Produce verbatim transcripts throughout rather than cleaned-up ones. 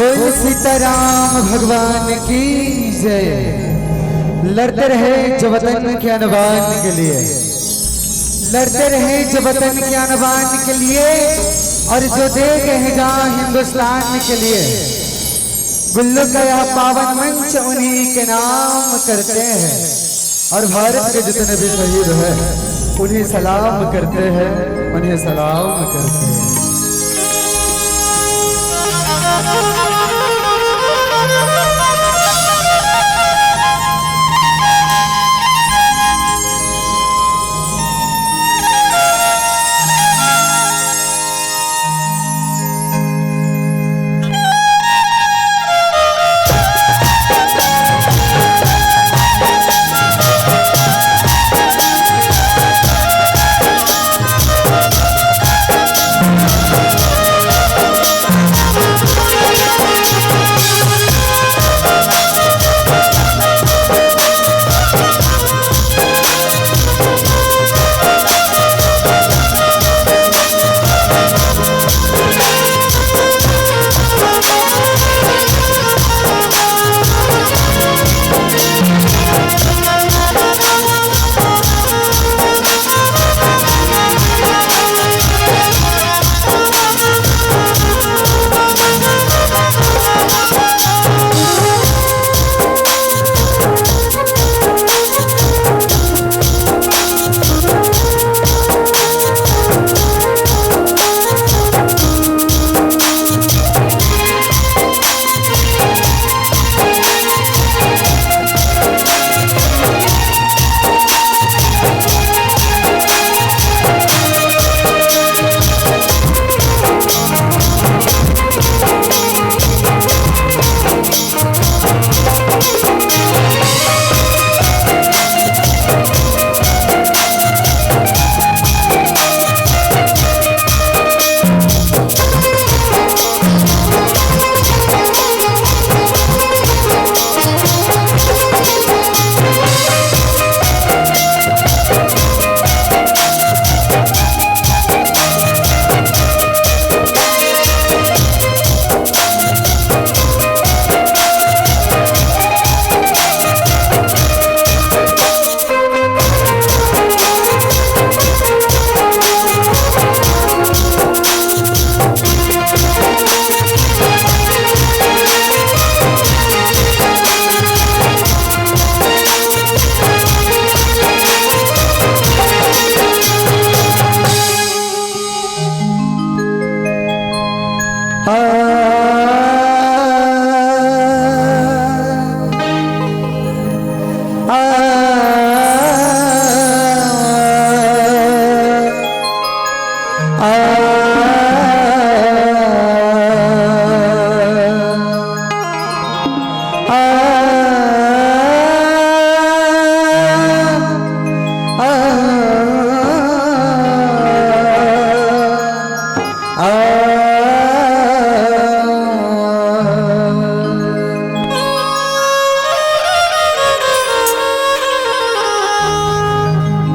बोल सीताराम भगवान की जय। लड़ते रहे जो वतन के अनवान के लिए, लड़ते रहे जो वतन के अनवान के लिए, और जो दे गए हैं जान हिंदुस्तान के लिए। गुल्लू का यह पावन मंच उन्हीं के नाम करते हैं, और भारत के जितने भी शहीद हैं उन्हें सलाम करते हैं, उन्हें सलाम करते हैं।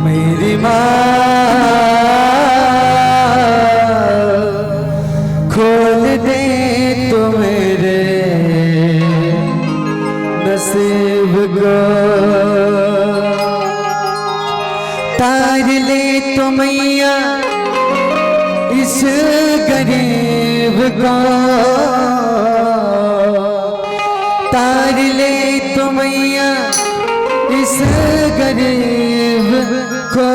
मेरी माँ, खोल दे तो मेरे नसीब को, तार ले तो मैया इस गरीब को, तार ले तो मैया इस गरीब को।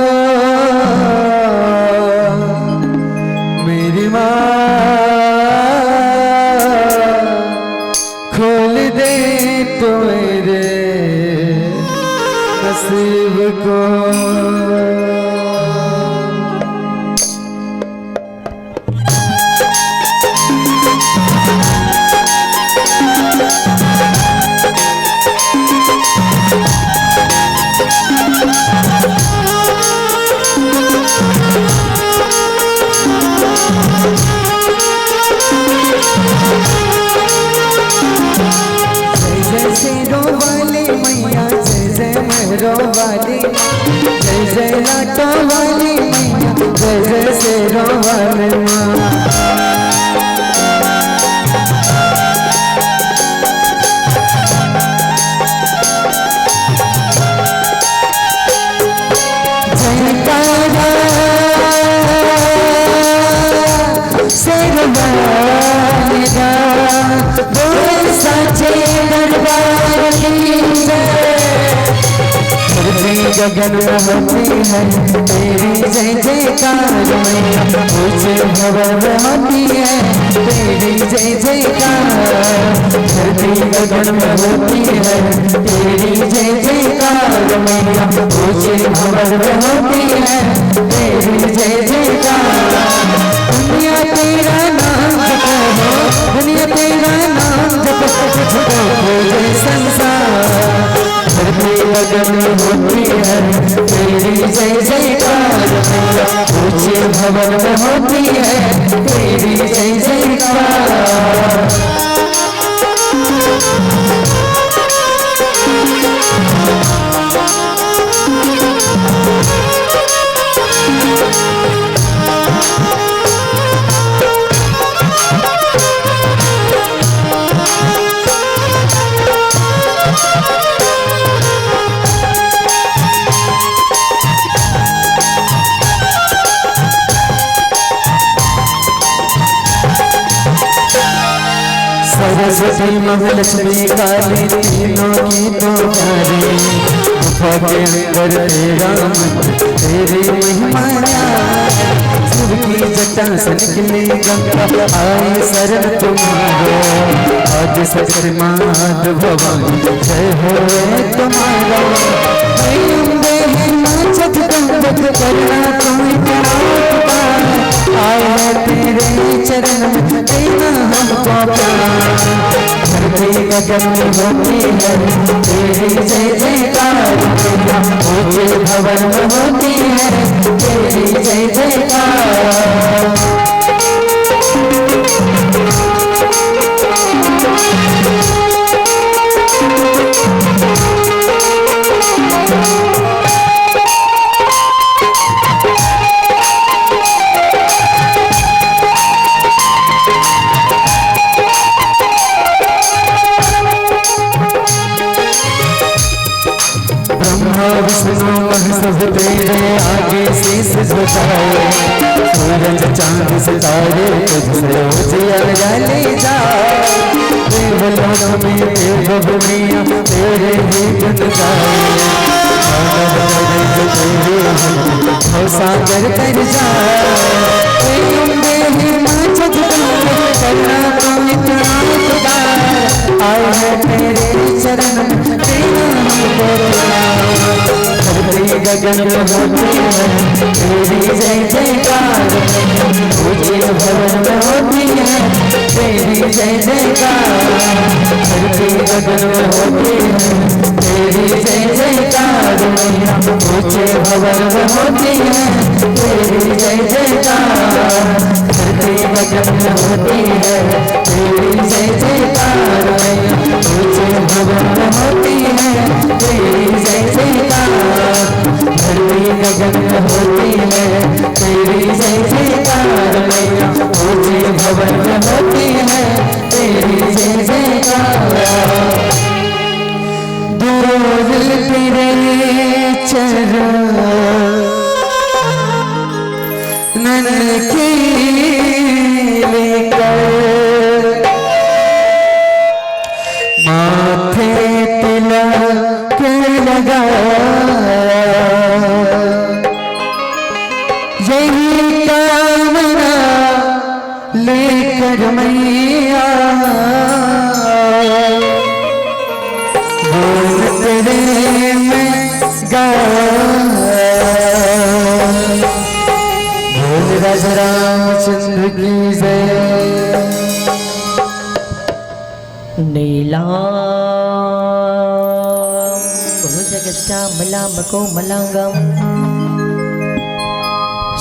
मेरी माँ, खोल दे तो मेरे नसीब को। जय जय शेरों वाली मैया, जय जय मेहरों वाली, जय जय लाटों वाली मैया, जय जय शेरों वाली माँ। बोल साचे दरबार की जय। धरती गगन में होती है तेरी जय जयकार मैया, ऊंचे भवन में होती है तेरी जय जयकार। धरती गगन में होती है तेरी जय जयकार मैया, ऊंचे भवन में होती है तेरी जय जयकार। दुनिया तेरा नाम जपे हो, दुनिया तेरा नाम जपे, झुको पूजे संसार। धरती गगन में होती है तेरी जय जयकार मैया, ऊंचे भवन में होती है तेरी जय जयकार। सरस्वती महालक्ष्मी काली तीनों की तो प्यारी, गुफा के अंदर तेरा मंदिर, तेरी महिमा न्यारी। शिव की जटा से निकली गंगा, आई शरण तुम्हारो। आदि शक्ति माँ आदि भवानी, जय हो रे तुम्हारा। हे अम्बे, हे माँ जगदम्बे, करना तू इतना उपकार। आए हैं तेरे चरण में, देना हमको प्यार। धरती गगन में होती है तेरी जय जयकार, ऊंचे भवन में होती है तेरी जय जयकार। ब्रह्मा विष्णु महेश सब तेरे आगे शीश झुकाए। सूरज चांद सितारे तुझसे उजियारा ले जाए। देवलोक में देव दुनिया तेरे ही गुण गाए। मानव करे जो तेरे हम भव सागर तर जाए। हे अम्बे, हे माँ जगदम्बे, करना तू इतना उपकार। आए हैं तेरे चरण में, देना हमको प्यार। धरती गगन में होती है तेरी जय जयकार, ऊंचे भवन में होती है तेरी जय जयकार। धरती गगन में होती है तेरी जय जयकार मैया, ऊंचे भवन में होती है तेरी जय जयकार। धरती गगन में होती है तेरी जय जयकार मैया, ऊंचे भवन में होती है तेरी जय जयकार। धरती गगन में होती है तेरी जय जयकार मैया, ऊंचे भवन में होती है तेरी जय जयकार। डोल तेरे चरण नन की लेकर, माथे तिलक लगा, यही कामना लेकर मैया, बोल तेरे मैं गा। बोल राजा रामचंद्र की जय। नीलां भुजगश्यामलां कोमलांगं,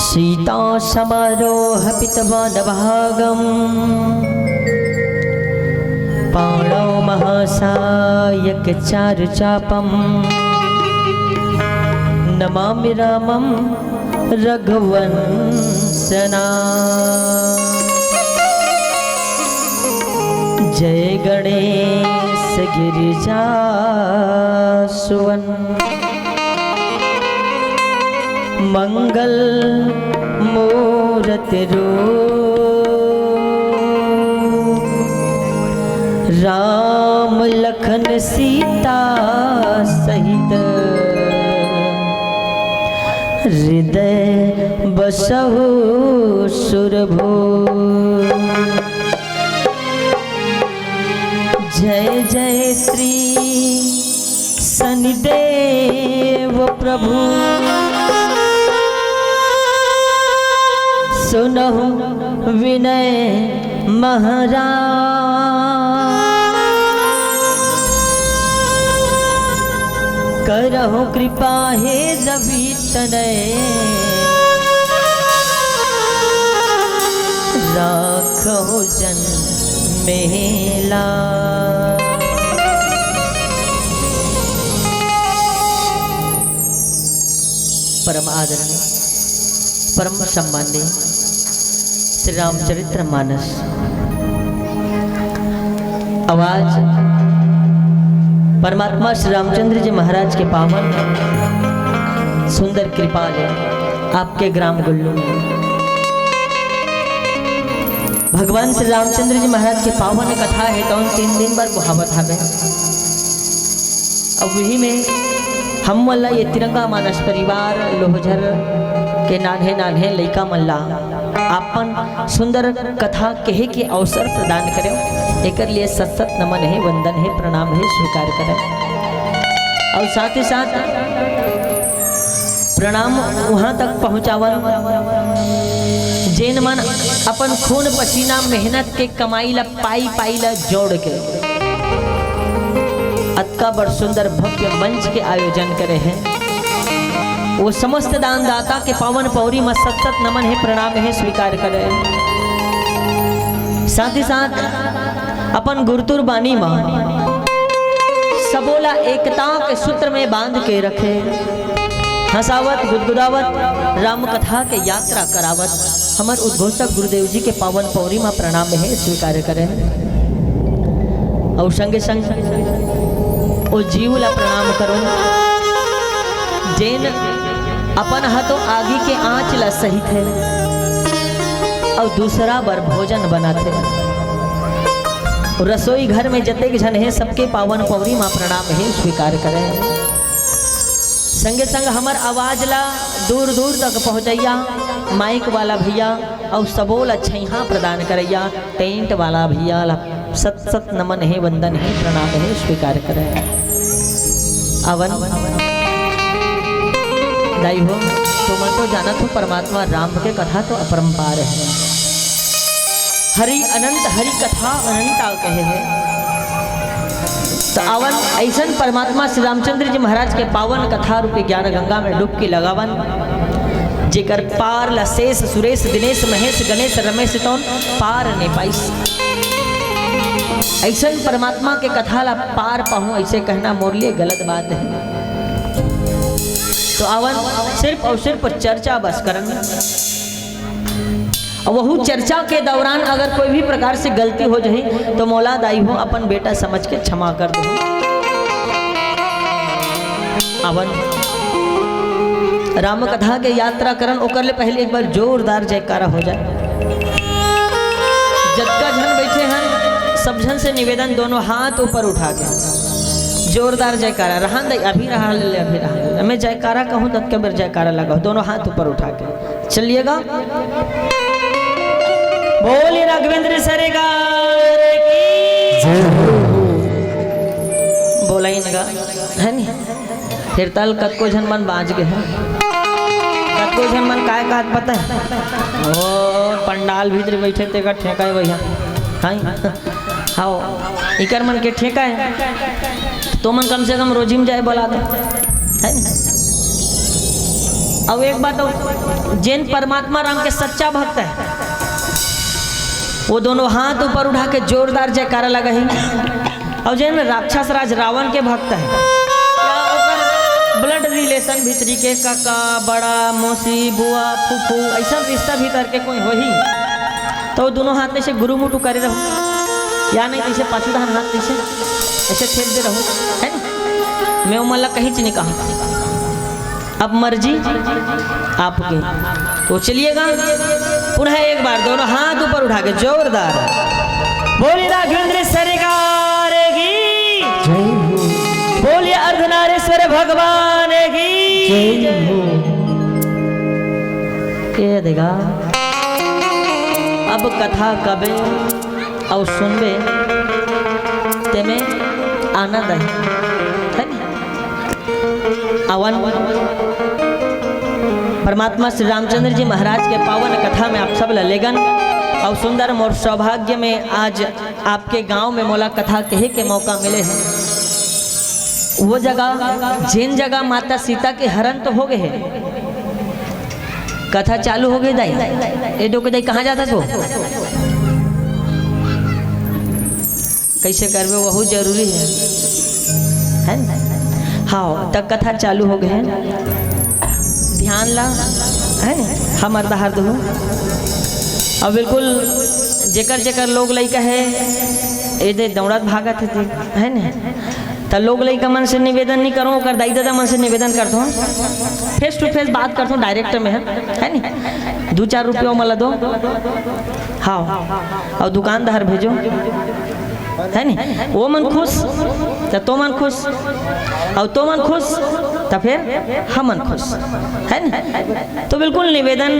सीतां समारोह पितवानभागं, पाणौ महासायकचारुचापं, नमामि रामं रघुवंशना। जय गणेश गिरिजा सुवन, मंगल मूरत रूप। हृदय बसहु सुरभु। जय जय श्री शनिदेव प्रभु। सुनहु विनय महाराज। करहु कृपा हे रवि तनय। राखहु जन मेला। परम आदरणीय, परम सम्माननीय श्री रामचरित्र मानस। आवाज परमात्मा श्री रामचंद्र जी महाराज के पावन सुंदर कृपा ले आपके ग्राम गुल्लू में भगवान श्री रामचंद्र जी महाराज के पावन कथा हे, तौन तीन दिन बर कुहावत हवे। अब वही में हम मन ला ये तिरंगा मानस परिवार लोहझर के नान्हे नान्हे लइका मन ला अपन सुंदर कथा कहे के अवसर प्रदान करे, एकर लिए सत सत नमन हे, वंदन हे, प्रणाम हे, स्वीकार करे। और साथ ही साथ प्रणाम वहां तक पहुंचावन, जेन मन अपन खून पसीना मेहनत के कमाई ला पाई पाई ला जोड़ के अतका बड़ सुंदर भव्य मंच के आयोजन करे हे। वो समस्त दानदाता के पावन पौरी म सत सत नमन हे, प्रणाम हे, स्वीकार करे। साथ ही साथ अपन गुरतुर बानी म सबो ला एकता के सूत्र में बांध के रखे, हंसावत गुदगुदावत राम कथा के यात्रा करावत हमर उद्घोषक गुरुदेव जी के पावन पौरी म प्रणाम हे, स्वीकार करे। और संगे संग ओ जीव ला प्रणाम करो, जेन अपन हाथों आगी के आंच ला सहित हे और दूसरा बर भोजन बनाथे। रसोई घर में जतेक झन हे, सबके पावन पौरी म प्रणाम हे, स्वीकार करे। संगे संग हमर आवाज ला दूर दूर तक पहुंचैया माइक वाला भैया और सबो ला छैहा प्रदान करैया टेंट वाला भैया ला सत सत नमन हे, वंदन हे, प्रणाम हे, स्वीकार करे। आवन दाई हो, तुमन तो जानत हो परमात्मा राम के कथा तो अपरंपार हे। हरि अनंत, हरि कथा अनंता कहे हे। तो आवन अइसन परमात्मा श्री रामचंद्र जी महाराज के पावन कथा रूपी ज्ञान गंगा में डुबकी लगावन, जेकर पार ला शेष सुरेश दिनेश महेश गणेश रमेश तौन पार ने पाइस। अइसन परमात्मा के कथा ला पार पाहूं, अइसे कहना मोर लिए गलत बात हे। तो आवन सिर्फ और सिर्फ चर्चा बस करन। अउ वहू चर्चा के दौरान अगर कोई भी प्रकार से गलती हो जाही, तो मोला दाई हो अपन बेटा समझ के क्षमा कर दो। आवन राम कथा के यात्रा करन, ओकर ले पहले एक बार जोरदार जयकारा हो जाए। जतका झन बैठे हैं, सब झन से निवेदन, दोनों हाथ ऊपर उठा के जोरदार जयकारा। रहन दे, अभी रहा ले, अभी रहा ले। मैं जयकारा कहूँ, तब के बेर जयकारा लगाओ, दोनों हाथ ऊपर उठा के। चलिएगा। बोलिए राघवेंद्र सरकार की। जय हो। बोला ही नगा, है नी? फिर तल कतको झन मन बाँच गे हे, कतको झन मन काय कात पता हे, ओ पंडाल भीतरी बैठे तेकर ठेका हे भैया, हाँ, हाँ, इकर मन के ठेका हे। तो मन कम से कम रोजी में जाए बोला दे, है नी? अब एक बात अउ, जेन परमात्मा राम के सच्चा भक्त हे, वो दोनों हाथ ऊपर उठा के जोरदार जयकारा लगाही। अउ जेन राक्षस राज रावण के भक्त हे, क्या ओकर blood relation भीतरी के काका, बड़ा, मौसी, बुआ, फूफू, अइसन रिश्ता भीतर के कोई होही, तो वो दोनों हाथ में से गुरु मुटु करे रहो, या नहीं तो इसे पाछू डहन हाथ में से ऐसे फेंक दे रहो, है ना? मैं वो मन ला कहीं नहीं कहा। अब मर्जी आपकी। तो चलिएगा, पुनः एक बार दोनों हाथ ऊपर उठा के जोरदार बोलिए राघवेंद्र सरकार की, जय हो। बोलिए अर्धनारीश्वर भगवान की, जय हो। ए देगा, अब कथा कबे अउ सुनबे, तेमे आनंद आही, है नी? अवन परमात्मा श्री रामचंद्र जी महाराज के पावन कथा में आप सब ल लेगन, अउ सुंदर मोर सौभाग्य में आज आपके गांव में मोला कथा कहे के मौका मिले हे। वो जगह, जेन जगह माता सीता के हरण तो हो गए हे, कथा चालू हो गई दाई। ए डोके दाई, कहाँ जाता सो? कैसे करबे, वहू जरूरी है, है ना? हाँ, तब कथा चालू हो गए। ध्यान ला, है ना? हमर दहार दहू। और बिल्कुल जेकर जेकर लोग लइका है, ए दे दौड़त भागत है, है ना? त लोग लइका मन से निवेदन नहीं करूँ, ओकर दाई ददा मन से निवेदन करथों, face to face बात करथों, direct में, है नी? दू चार रुपया मला दो, हाँ, अउ दुकान दहार भेजो, है नी? वो मन खुश, त तो मन खुश, अउ तो मन खुश, त फिर हमन खुश, है नी? तो बिल्कुल निवेदन,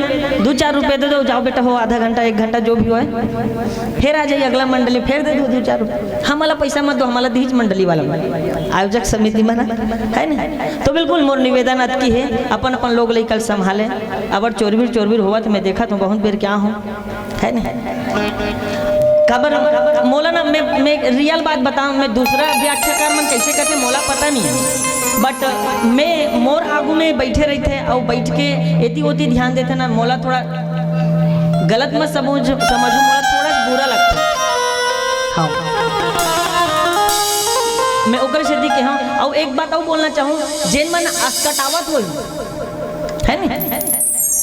दू चार रुपया दे दो, जाओ बेटा हो, आधा घंटा, एक घंटा, जो भी होय, फिर आ जाइए अगला मंडली, फिर दे दो दू चार रुपया। हमला पैसा मत दो, हमला दीज मंडली वाला मन, आयोजक समिति मन, है ना? तो बिल्कुल मोर निवेदन अतकी है, अपन अपन लोग लइका ल संभाले, अबर चोरबिर चोरबिर होवत मैं देखत हूँ बहुत बेर क्या हूँ, है ना? काबर मोला ना, मैं, मैं real बात बताऊँ, मैं दूसरा व्याख्याकार मन कैसे कहते मोला पता नहीं है, but मैं मोर आगू में बैठे रहिथे अउ बैठ के एती ओती ध्यान देथे ना, मोला थोड़ा गलत मत समझ, समझू, मोला थोड़ा सा बुरा लगता है। हाँ, मैं ओकर सेती के हाँ। अउ एक बात अउ बोलना चाहूँ, जेन मन अस्कटावत होई, है नी?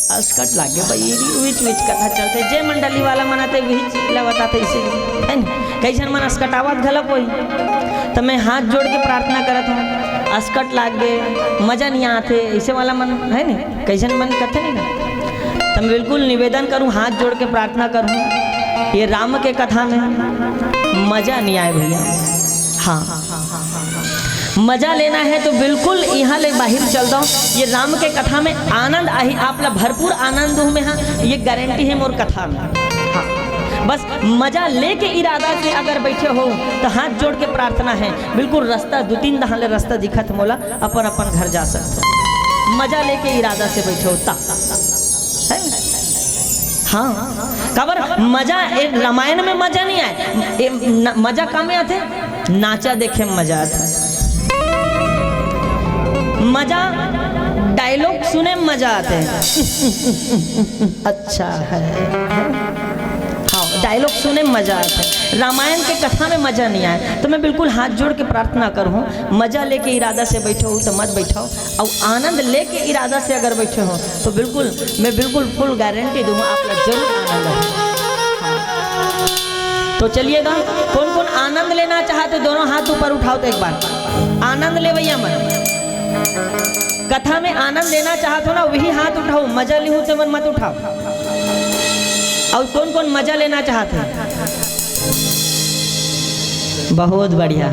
अस्कट लागे भाई, ये भी विच विच कथा चलते, जे मंडली वाला मन आते विच ला बताते इसे, है नी? कई झन मन अस्कटावत घलक होई, त मैं हाथ जोड़ के प्रार्थना करत हूँ, अस्कट लागे, मजा नहीं आते, ऐसे वाला मन, है नी? कई झन मन कथे नहीं ना? त मैं बिल्कुल निवेदन करूँ, हाथ जोड़ के प्रार्थना करूँ, ये राम के कथा में मजा नहीं आए भैया। हाँ, मजा लेना है तो बिल्कुल यहाँ ले बाहर चल दो। ये राम के कथा में आनंद आही, आप ला भरपूर आनंद दूँ मैं, हाँ, ये गारंटी है मोर कथा में। हाँ, बस मजा लेके इरादा से अगर बैठे हो तो हाथ जोड़ के प्रार्थना है, बिल्कुल रास्ता दो तीन दहां ले रास्ता दिखत मोला, अपन अपन घर जा सकते हो। मजा लेके इरादा से बैठे हो ता, है ना? हाँ, काबर मजा, ए, रामायण में मजा नहीं आए, ए, न, मजा का में आथे? नाचा देखे में मजा आथे, मजा dialogue सुने में मजा आथे। अच्छा है, हाँ, dialogue सुने में मजा आथे, रामायण के कथा में मजा नहीं आए। तो मैं बिल्कुल हाथ जोड़ के प्रार्थना करूँ, मजा लेके इरादा से बैठो हो तो मत बैठो, अउ आनंद लेके इरादा से अगर बैठे हो तो बिल्कुल, मैं बिल्कुल full गारंटी दूँ, आप ला जरूर आनंद आही। तो चलिएगा, कौन कौन आनंद लेना चाहते हो, दोनों हाथ ऊपर उठाओ तो एक बार। आनंद लेवैया मन, कथा में आनंद लेना चाहत हो ना, वही हाथ उठाओ, मजा लिहू ते मन मत उठाओ। अउ कौन कौन मजा लेना चाहत है? बहुत बढ़िया,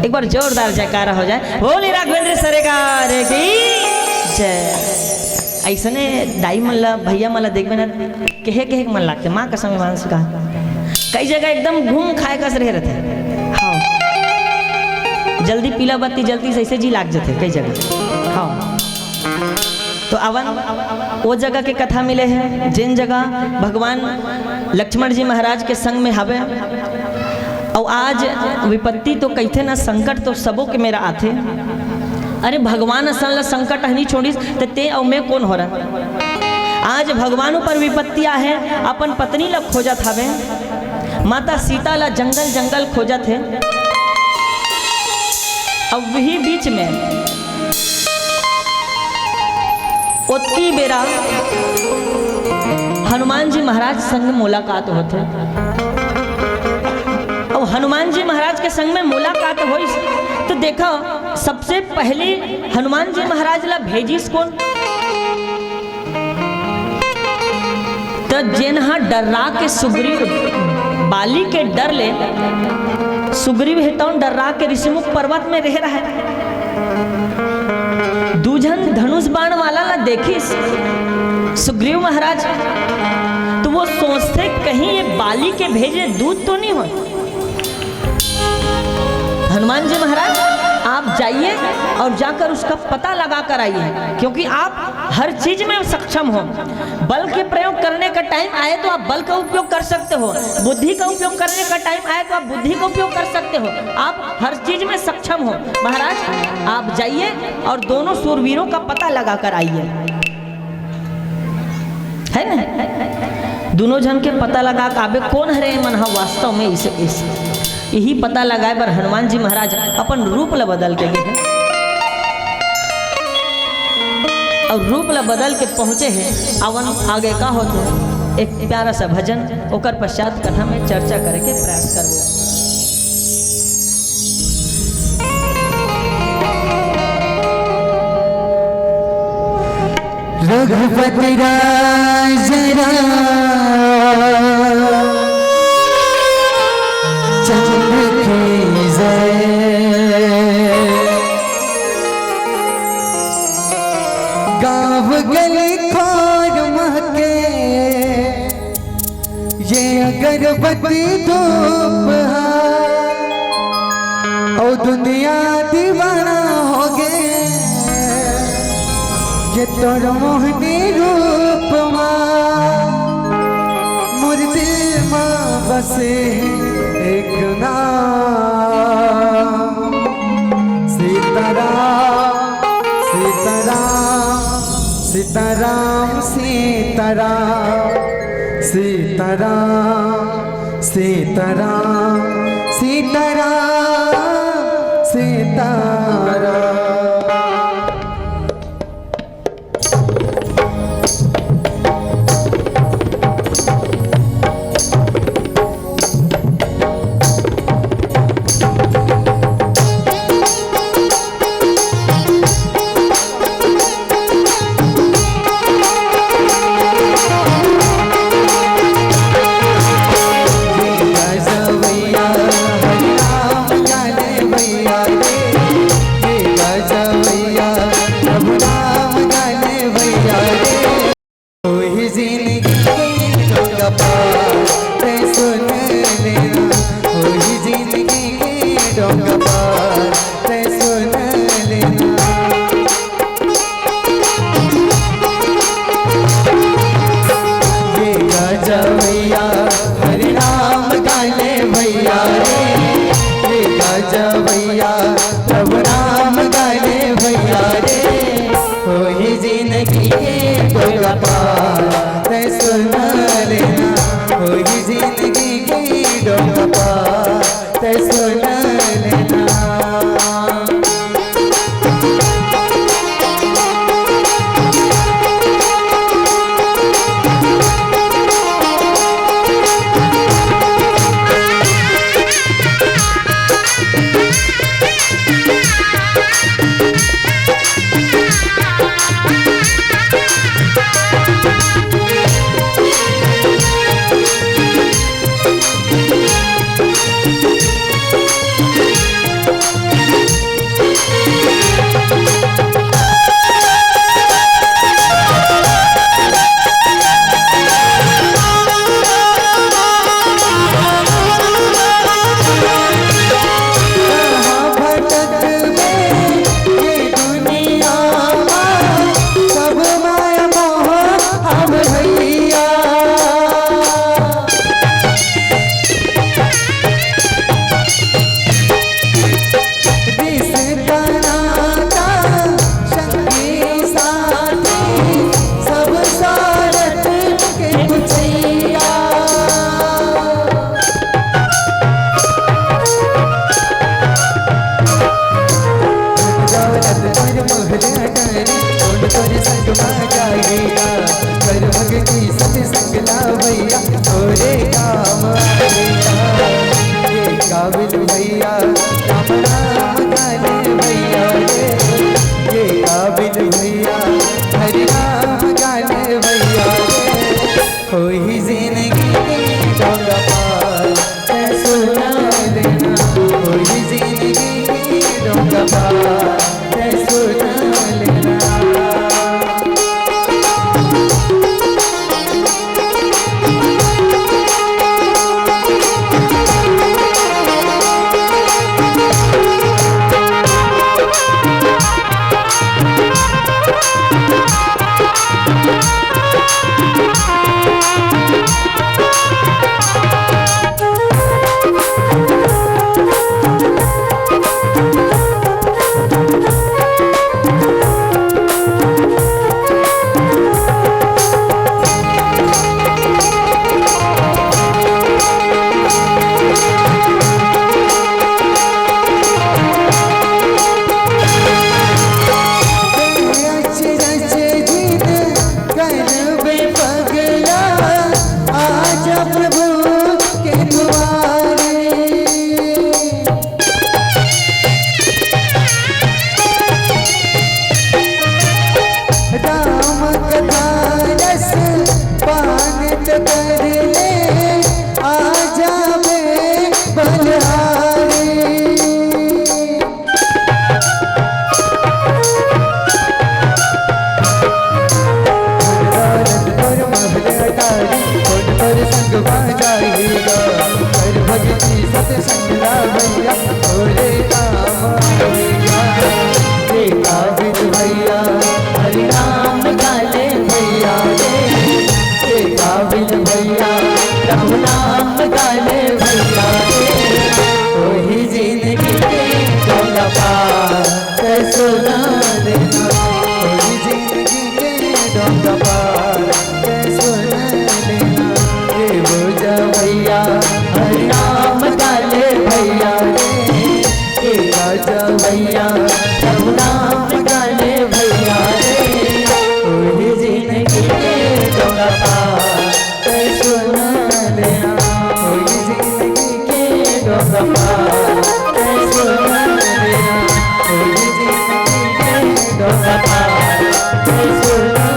एक बार जोरदार जयकारा हो जाए, बोले राघवेंद्र सरकार की जय। ऐसने दाई मन ला, भैया मन ला देखबे ना, केहे केहे के मन लागथे, माँ कसम, मानस का कई जगह एकदम घूम खाए कस रहे रहथे। हाँ, जल्दी पीला बत्ती जलती जैसे जी लाग जथे कई जगह। हाँ, तो अवन ओ जगह के कथा मिले हे, जेन जगह भगवान लक्ष्मण जी महाराज के संग में हवे। अउ आज विपत्ति तो कहिथे ना, संकट तो सबो के मेरा आथे। अरे, भगवान असन ला संकट हनी छोड़िस, त ते अउ मैं कोन हो रहा? आज भगवान ऊपर विपत्ति आहे, अपन पत्नी ला खोजत हवे, माता सीता ला जंगल जंगल खोजत हे। अब वही बीच में ओतकी बेरा हनुमान जी महाराज संग मुलाकात होथे। अब हनुमान जी महाराज के संग में मुलाकात होइस, तो देखा, सबसे पहली हनुमान जी महाराज ला भेजिस कोन? त जेन ह डर्रा के सुग्रीव, बाली के डर ले, सुग्रीव हे तौन डर्रा के ऋषिमुख पर्वत में रहे रहे। दू झन धनुष बाण वाला ला देखिस, सुग्रीव महाराज तो वो सोचथे, कहीं ये बाली के भेजे दूत तो नहीं हो। हनुमान जी महाराज, आप जाइए और जाकर उसका पता लगा कर आइए, क्योंकि आप हर चीज में सक्षम हो। बल के प्रयोग करने का टाइम आए तो आप बल का उपयोग कर सकते हो, बुद्धि का उपयोग करने का टाइम आए तो आप बुद्धि का उपयोग कर सकते हो। आप हर चीज में सक्षम हो। महाराज, आप जाइए और दोनों सूरवीरों का पता लगा कर आइए, है ना? दोनों झन के पता लगा के आबे, कोन हरे मन ह वास्तव में, इसे, इसे यही पता लगाए बर हनुमान जी महाराज अपन रूप ल बदल के गे हे और रूप ल बदल के पहुंचे हे। अवन आगे का होथे, एक प्यारा सा भजन, ओकर पश्चात कथा में चर्चा करे के प्रयास करबो। रघुपति राज राम चंद्र की जय। गाँव गली खोर महके ये अगरबत्ती धूप हा, ओ दुनिया दीवाना होगे ये तोर मोहनी रूप मा। मोर दिल मा बसे एक नाम, सीताराम, सीताराम, सीताराम, सीताराम, सीताराम, सीताराम, सीताराम, सीताराम। कर ले, आ जावे बलिहारी। दौलत पर महल अटारी, कौन पर संग बाजाएगा? कर भक्ति सत्संग ला भैया, भोले काम आएगा। ये काबिल भैया, हरि नाम गाले भैया रे। ये काबिल भैया, प्रभु नाम गाले भैया रे। वही जिंदगी के डोंगा पार सुना देना, वही जिंदगी के डोंगा पार सुना देना। ये वो जा भैया, हरि नाम गाले भैया रे। ए राजा भैया, प्रभु नाम गाले भैया रे, ओही जिंदगी के डोंगा पार सुना देना, ओही जिंदगी के डोंगा पार सुना देना, ओही जिंदगी के डोंगा पार सुना देना।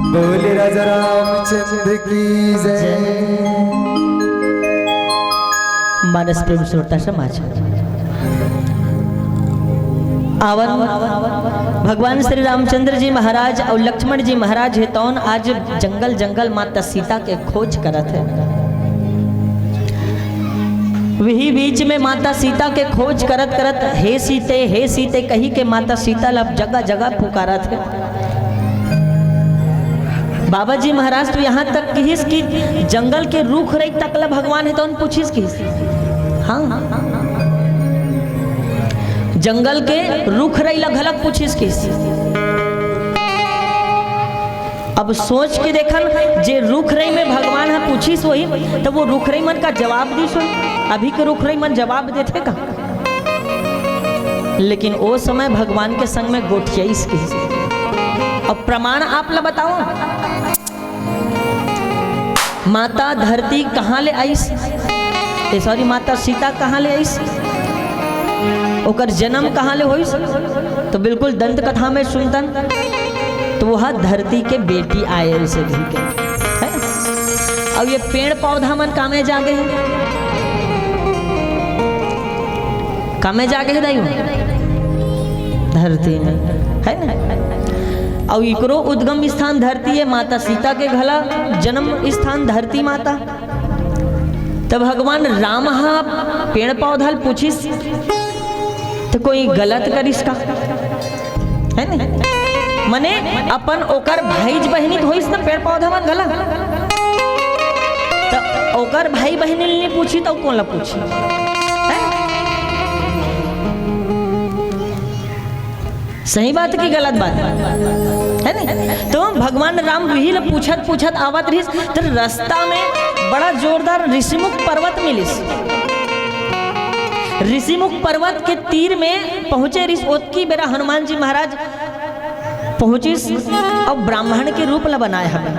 बोले राजा रामचंद्र की जय। मानस प्रेम श्रोता समाज, आवन भगवान श्री रामचंद्र जी महाराज अउ लक्ष्मण जी महाराज हे तौन आज जंगल जंगल माता सीता के खोज करत हे। वही बीच में माता सीता के खोज करत करत, "हे सीते, हे सीते" कही के माता सीता ला जगह जगह पुकारत हे। बाबा जी महाराज तो यहाँ तक किहिस कि जंगल के रूख रई तक ला भगवान हे तौन पूछिस किहिस। हाँ, जंगल के रूख रई ला घलक पूछिस किहिस। अब सोच के देखन, जे रूख रई में भगवान ह पूछिस होही, त वो रूख रई मन का जवाब दिस होही? अभी के रूख रई मन जवाब देथे का? लेकिन ओ समय भगवान के संग में गोठियाइस के। अब प्रमाण आप ला बताओ, माता धरती कहाँ ले आइस? ए, सॉरी, माता सीता कहाँ ले आइस? ओकर जन्म कहाँ ले होइस? तो बिल्कुल दंत कथा में सुनतन, तो वह धरती के बेटी आए उसे धी के, है? अब ये पेड़ पौधा मन कामे जागे हैं, कामे जागे है दाई हो? धरती में, है ना? अब इकरो उद्गम स्थान धरती है, माता सीता के घला जन्म स्थान धरती माता। त भगवान राम ह पेड़ पौधा ल पूछिस, त कोई गलत करिस का? है न? मने अपन ओकर भाई बहिनी त होइस न पेड़ पौधा मन घला। त ओकर भाई बहिनी ल नइ पूछी त कोन ल पूछी? है? सही बात कि गलत बात? है नी? तो भगवान राम वही ल पूछत पूछत आवत रहिस, त रस्ता में बड़ा जोरदार ऋषिमुख पर्वत मिलिस। ऋषिमुख पर्वत के तीर में पहुंचे रहिस, ओतकी बेरा हनुमान जी महाराज पहुंचिस अउ ब्राह्मण के रूप ल बनाए हवे।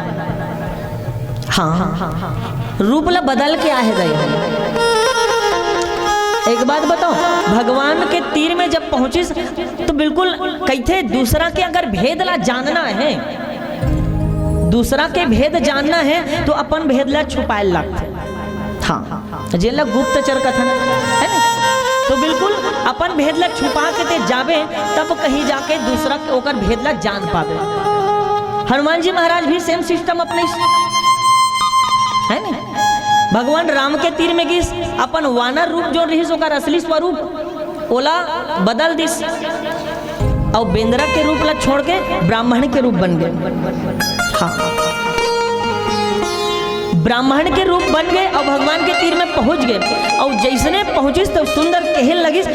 हाँ, रूप ला बदल के आहे गए। एक बात बताओ, भगवान के तीर में जब पहुंचिस तो बिल्कुल कहिथे, दूसरा के अगर भेद ला जानना है, दूसरा के भेद जानना है तो अपन भेद ला छुपाए लागथे। हाँ, जेला गुप्तचर कथन, है ना? तो बिल्कुल अपन भेद ला छुपा के ते जाबे, तब कहीं जाके दूसरा के ओकर भेद ला जान पाबे। हनुमान जी महाराज भी सेम सिस्टम अपने, है ना? भगवान राम के तीर में गिस, अपन वानर रूप जो रहिस ओकर असली स्वरूप ओला बदल दिस, अउ बेंदरा के रूप ला छोड़ के ब्राह्मण के रूप बन गए। हाँ, ब्राह्मण के रूप बन गए अउ भगवान के तीर में पहुंच गए। अउ जैसने पहुंचिस तो सुंदर कहे लगिस,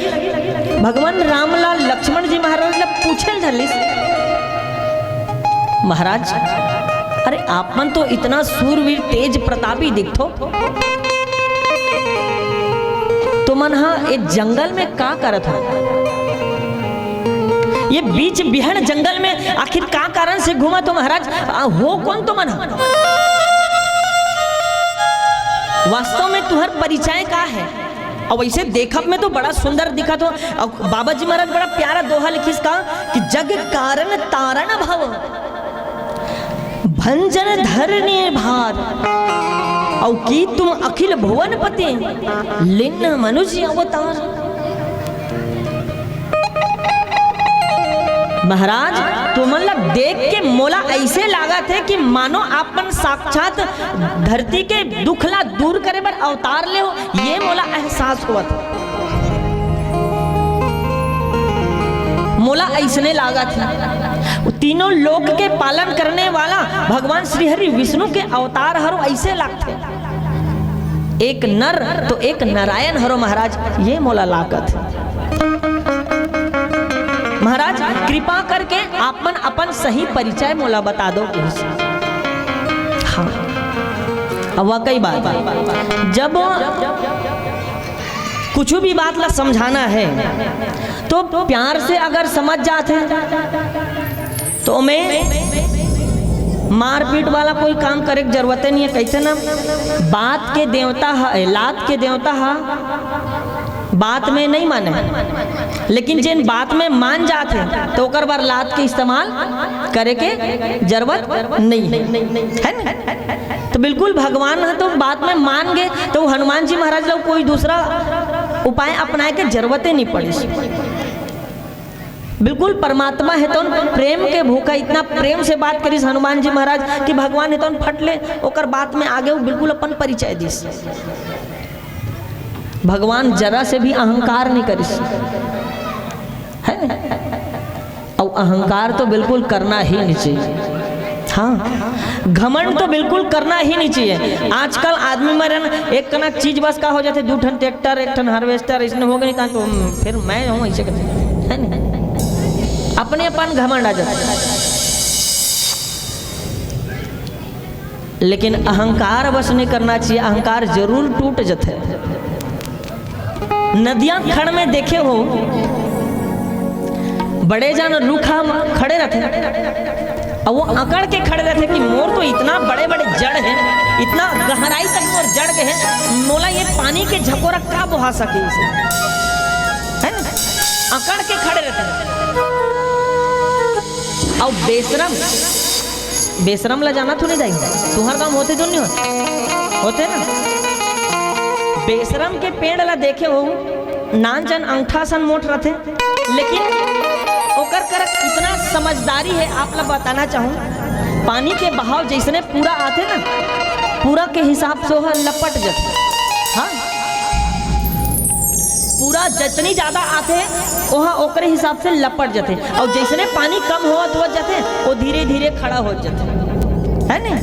भगवान राम ला लक्ष्मण जी महाराज ला पूछे ल धरलिस, महाराज, अरे आप मन तो इतना सूरवीर तेज प्रतापी दिखथो, तुमन हा ए जंगल में का करत हो? ये बीच बिहड़ जंगल में आखिर का कारण से घूमत हो महाराज? आ, हो कौन तुमन हा? वास्तव में तुहर परिचय का है? अउ वइसे देखब में तो बड़ा सुंदर दिखत हो। अउ बाबा जी महाराज बड़ा प्यारा दोहा लिखिस का कि "जग कारण तारण भव, भंजन धरनी भार, अउ की तुम अखिल भुवन पति, लिन्न मनुज अवतार।" महाराज, तुमन ला देख के मोला अइसे लागत हे कि मानो आप मन साक्षात धरती के दुख ला दूर करे बर अवतार ले हो, ये मोला एहसास होवत हे। मोला अइसने लागत हे, वो तीनों लोक के पालन करने वाला भगवान श्री हरि विष्णु के अवतार हरो, अइसे लागथे। एक नर तो एक नारायण हरो महाराज, ये मोला लागत हे। महाराज, कृपा करके आप मन अपन सही परिचय मोला बता दो कुछ। हाँ, अब वाकई बात, जब कुछ भी बात ला समझाना है तो प्यार से अगर समझ जाते हैं तो ओमे मारपीट वाला कोई काम करे के जरूरत नहीं है। कहिथे ना, बात के देवता ह, लात के देवता ह बात में नहीं माने, लेकिन जेन बात में मान जात हे तो ओकर बर लात के इस्तेमाल करे के जरूरत नहीं है, है ना? तो बिल्कुल भगवान ह तो बात में मान गे, तो हनुमान जी महाराज ला कोई दूसरा उपाय अपनाए के जरूरत ही नहीं पड़िस। बिल्कुल परमात्मा हे तो प्रेम के भूखा, इतना प्रेम से बात करिस हनुमान जी महाराज कि भगवान हे तो फट ले ओकर बात में आगे वो बिल्कुल अपन परिचय दिस। भगवान जरा से भी अहंकार नहीं करिस, है? अउ अहंकार तो बिल्कुल करना ही नहीं चाहिए। हाँ, घमंड तो बिल्कुल करना ही नहीं चाहिए। आजकल आदमी मन एक कनक चीज बस का हो जाथे, दू ठन ट्रैक्टर, एक ठन हार्वेस्टर, इसने हो गए, कहा तो, "हम्म, फिर मैं हूँ ऐसे करके," है ना? अपने अपन घमंड आ जाता है। लेकिन अहंकार बस नहीं करना चाहिए, अहंकार जरूर टूट जथे। नदिया खड़ में देखे हो, बड़े जान रुखा म-, खड़े रहते, अउ वो अकड़ के खड़े रहते कि मोर तो इतना बड़े-बड़े जड़ हैं, इतना गहराई तक मोर जड़ गए हैं, मोला ये पानी के झकोरा का बोहा सके इसे, है ना? अकड़ के खड़े रहते। अउ बेशरम, बेशरम ला जानत हो नहीं दाई? तुहर गांव होथे तो नहीं होथे? होथे ना? बेशरम के पेड़ ला देखे हो, नान जन अंगठा सन मोट रथे, लेकिन ओकर करा कितना समझदारी है, आप ला बताना चाहूँ। पानी के बहाव जैसने पूरा आथे ना, पूरा के हिसाब से ओह लपट जथे। हाँ, पूरा जितनी ज्यादा आथे, ओह ओकरे हिसाब से लपट जथे, अउ जैसने पानी कम होवत होवत जथे, वो धीरे धीरे खड़ा हो जथे, है ना?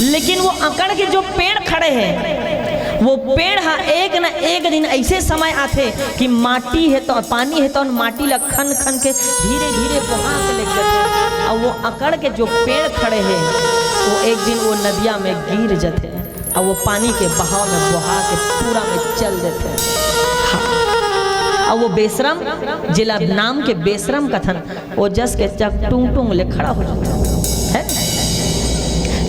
लेकिन वो अकड़ के जो पेड़ खड़े हैं, वो पेड़ हा एक न एक दिन ऐसे समय आथे कि माटी हे तो, पानी हे तो माटी ला खन खन के धीरे धीरे बोहा के लेके जथे। अउ वो अकड़ के जो पेड़ खड़े हैं, वो एक दिन वो नदिया में गिर जथे। अउ वो पानी के बहाव में बोहा के पूरा में चल देथे। हाँ। अउ वो बेशरम, जेला नाम के बेशरम कथन, वो जस के चक टुंग टुंग ले खड़ा हो जाथे। है?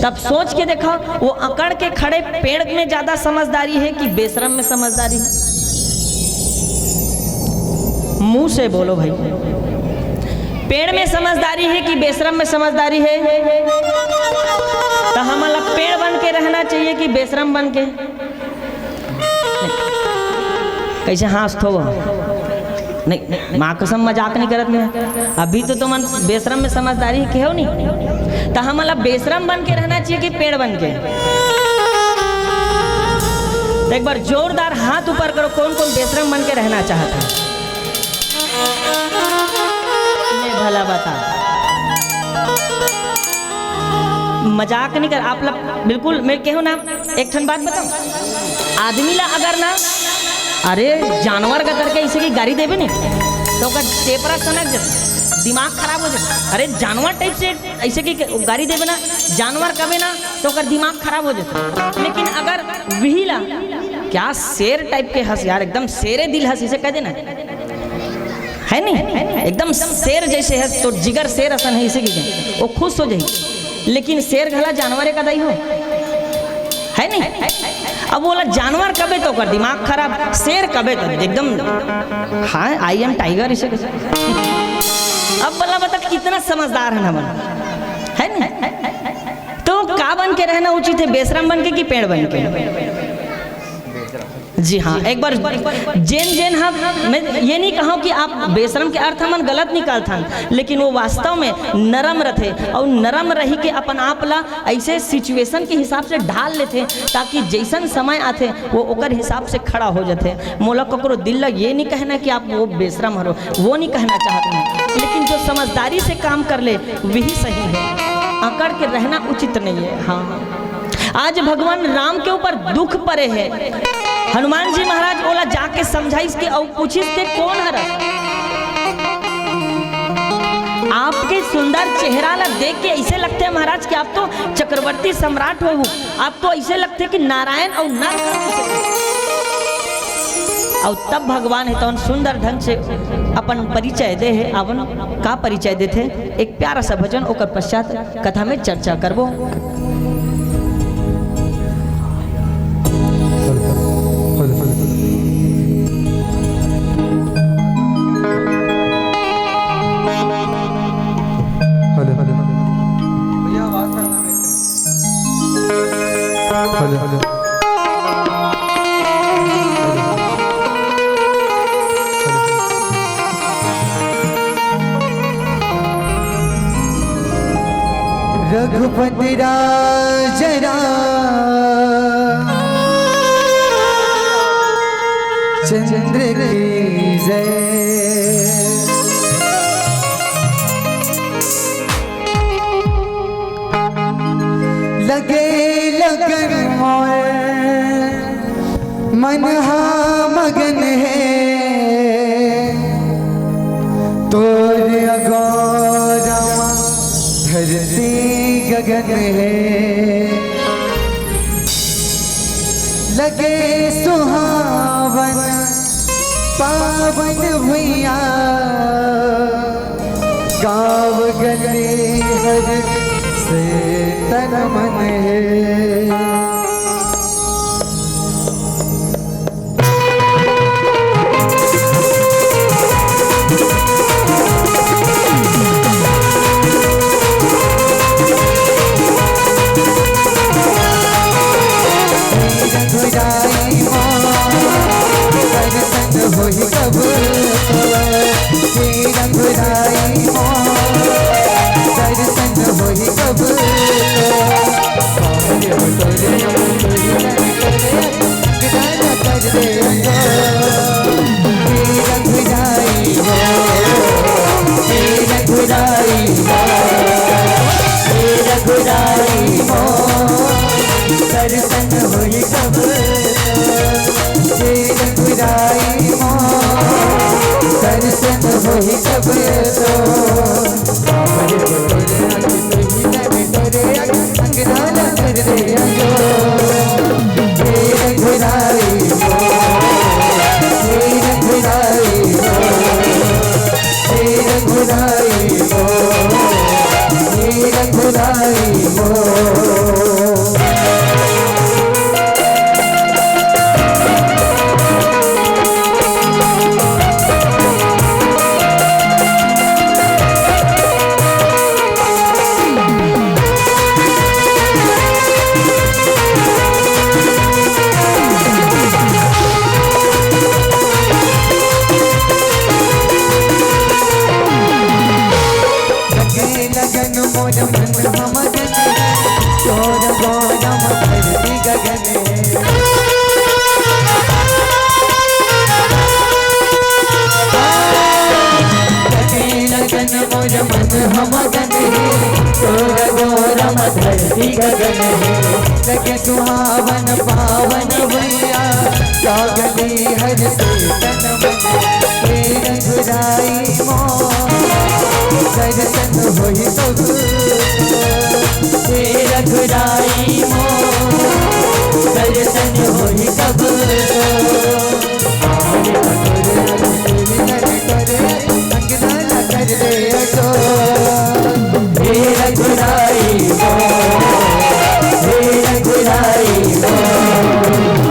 तब सोच के देखा, वो अकड़ के खड़े पेड़ में ज्यादा समझदारी है कि बेशरम में समझदारी है? मुंह से बोलो भाई, पेड़ में समझदारी है कि बेशरम में समझदारी है? तो हमला पेड़ बन के रहना चाहिए कि बेशरम बन के? कैसे हाँसथो? नहीं, माँ कसम, मजाक नहीं करत मैं। अभी तो तुमन बेशरम में समझदारी के हो नहीं, तो हमला बेशरम बन के रहना चाहिए कि पेड़ बन के? तो एक बार जोरदार हाथ ऊपर करो, कौन कौन बेशरम बन के रहना चाहता है? ले भला बता। मजाक नहीं कर, आप लोग बिल्कुल, मैं कहूँ ना, एक ठन बात बताऊँ, आदमी ला अगर ना, अरे, जानवर का करके ऐसे कि गारी देबे नहीं, तो ओकर टेपरा सनक जाथे, दिमाग खराब हो जाथे। अरे, जानवर टाइप से ऐसे कि गारी देबे ना, जानवर कबे ना, तो ओकर दिमाग खराब हो जाथे। लेकिन अगर विहिला, क्या शेर टाइप के हस यार, एकदम शेरे दिल हस, इसे कह देना, है नहीं? एकदम शेर जैसे है, तो जिगर शेर असन है, इसे की वो खुश हो जाई। लेकिन शेर घला जानवरे का दाई हो, है नहीं? अब बोला जानवर कबे तो ओकर दिमाग खराब, शेर कबे तो एकदम, हाँ, I am tiger, इसे कहे। अब बोला बता कितना समझदार है ना बन, है ना? तो का बन के रहना उचित है, बेशरम बन के कि पेड़ बन के? जी हाँ, एक बार जेन जेन, हाँ, मैं ये नहीं कहूँ कि आप बेशरम के अर्थ हमन गलत निकालथन, लेकिन वो वास्तव में नरम रथे और नरम रही के अपन आप ला ऐसे सिचुएशन के हिसाब से ढाल लेथे, ताकि जैसन समय आथे वो ओकर हिसाब से खड़ा हो जाथे। मोला ककरो दिल ला ये नहीं कहना कि आप वो बेशरम हरो, वो नहीं कहना चाहत मैं, लेकिन जो समझदारी से काम कर ले वही सही है। अकड़ के रहना उचित नहीं है। हाँ, आज भगवान राम के ऊपर दुख परे है। हनुमान जी महाराज ओला जाके समझाइस के अउ पूछिस के, "कौन हरस?" आपके सुंदर चेहरा ला देख के ऐसे लगथे महाराज कि आप तो चक्रवर्ती सम्राट हो, आप तो ऐसे लगथे कि नारायण अउ नर। अउ तब भगवान हे तौन सुंदर ढंग से अपन परिचय दे हे। अपन का परिचय देथे? एक प्यारा सा भजन, ओकर पश्चात कथा में चर्चा करबो। रघुपति राज राम चंद्र की जय। लगे लगन मोर मन हा मगन हे, तोर अगोरमा धरती गगन हे। लगे सुहावन पावन भुइयां, गाँव गली हर से तन मन हे। रघुराई मोर दर्शन होई कब तोर, हे रघुराई मोर दर्शन होई कब तोर। बाबा रे बटोरे, बटोरे, बटोरे, अंगना न कर दे अंजोर। हे रघुराई मोर, हे रघुराई मोर, हे रघुराई मोर, दर्शन होई कब तोर। हे रघुराई मोर, दर्शन होई कब तोर। बाबा रे बटोरे, बटोरे, अंगना न कर दे अंजोर। हे रघुराई मोर, हे रघुराई मोर, हे रघुराई मोर, हे रघुराई मोर। लगे लगन मोर मन हा मगन, तोर अगोरमा धरती गगन। लगे लगन मोर मन हा मगन हे, तोर अगोरमा धरती गगन हे। लगे सुहावन पावन भुइयां, गाँव गली हर से तन मन। हे रघुराई मोर दर्शन होई कब तोर, हे रघुराई मोर दर्शन होई कब तोर। हे रघुराई मोर, हे रघुराई मोर,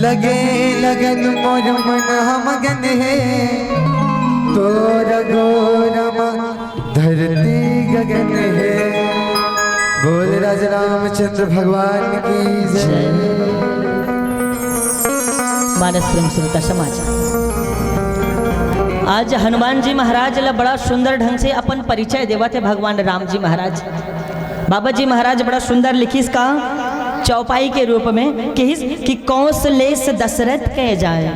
लगे लगन मोर मन ह मगन हे, तोर गोर म धरती गगन हे। बोल राजा रामचंद्र भगवान की जय। मानस प्रेम श्रोता समाज, आज हनुमान जी महाराज ला बड़ा सुंदर ढंग से अपन परिचय देवत हे भगवान राम जी महाराज। बाबा जी महाराज बड़ा सुंदर लिखिस का चौपाई के रूप में, किहिस कि कौशलेश दशरथ कह जाए,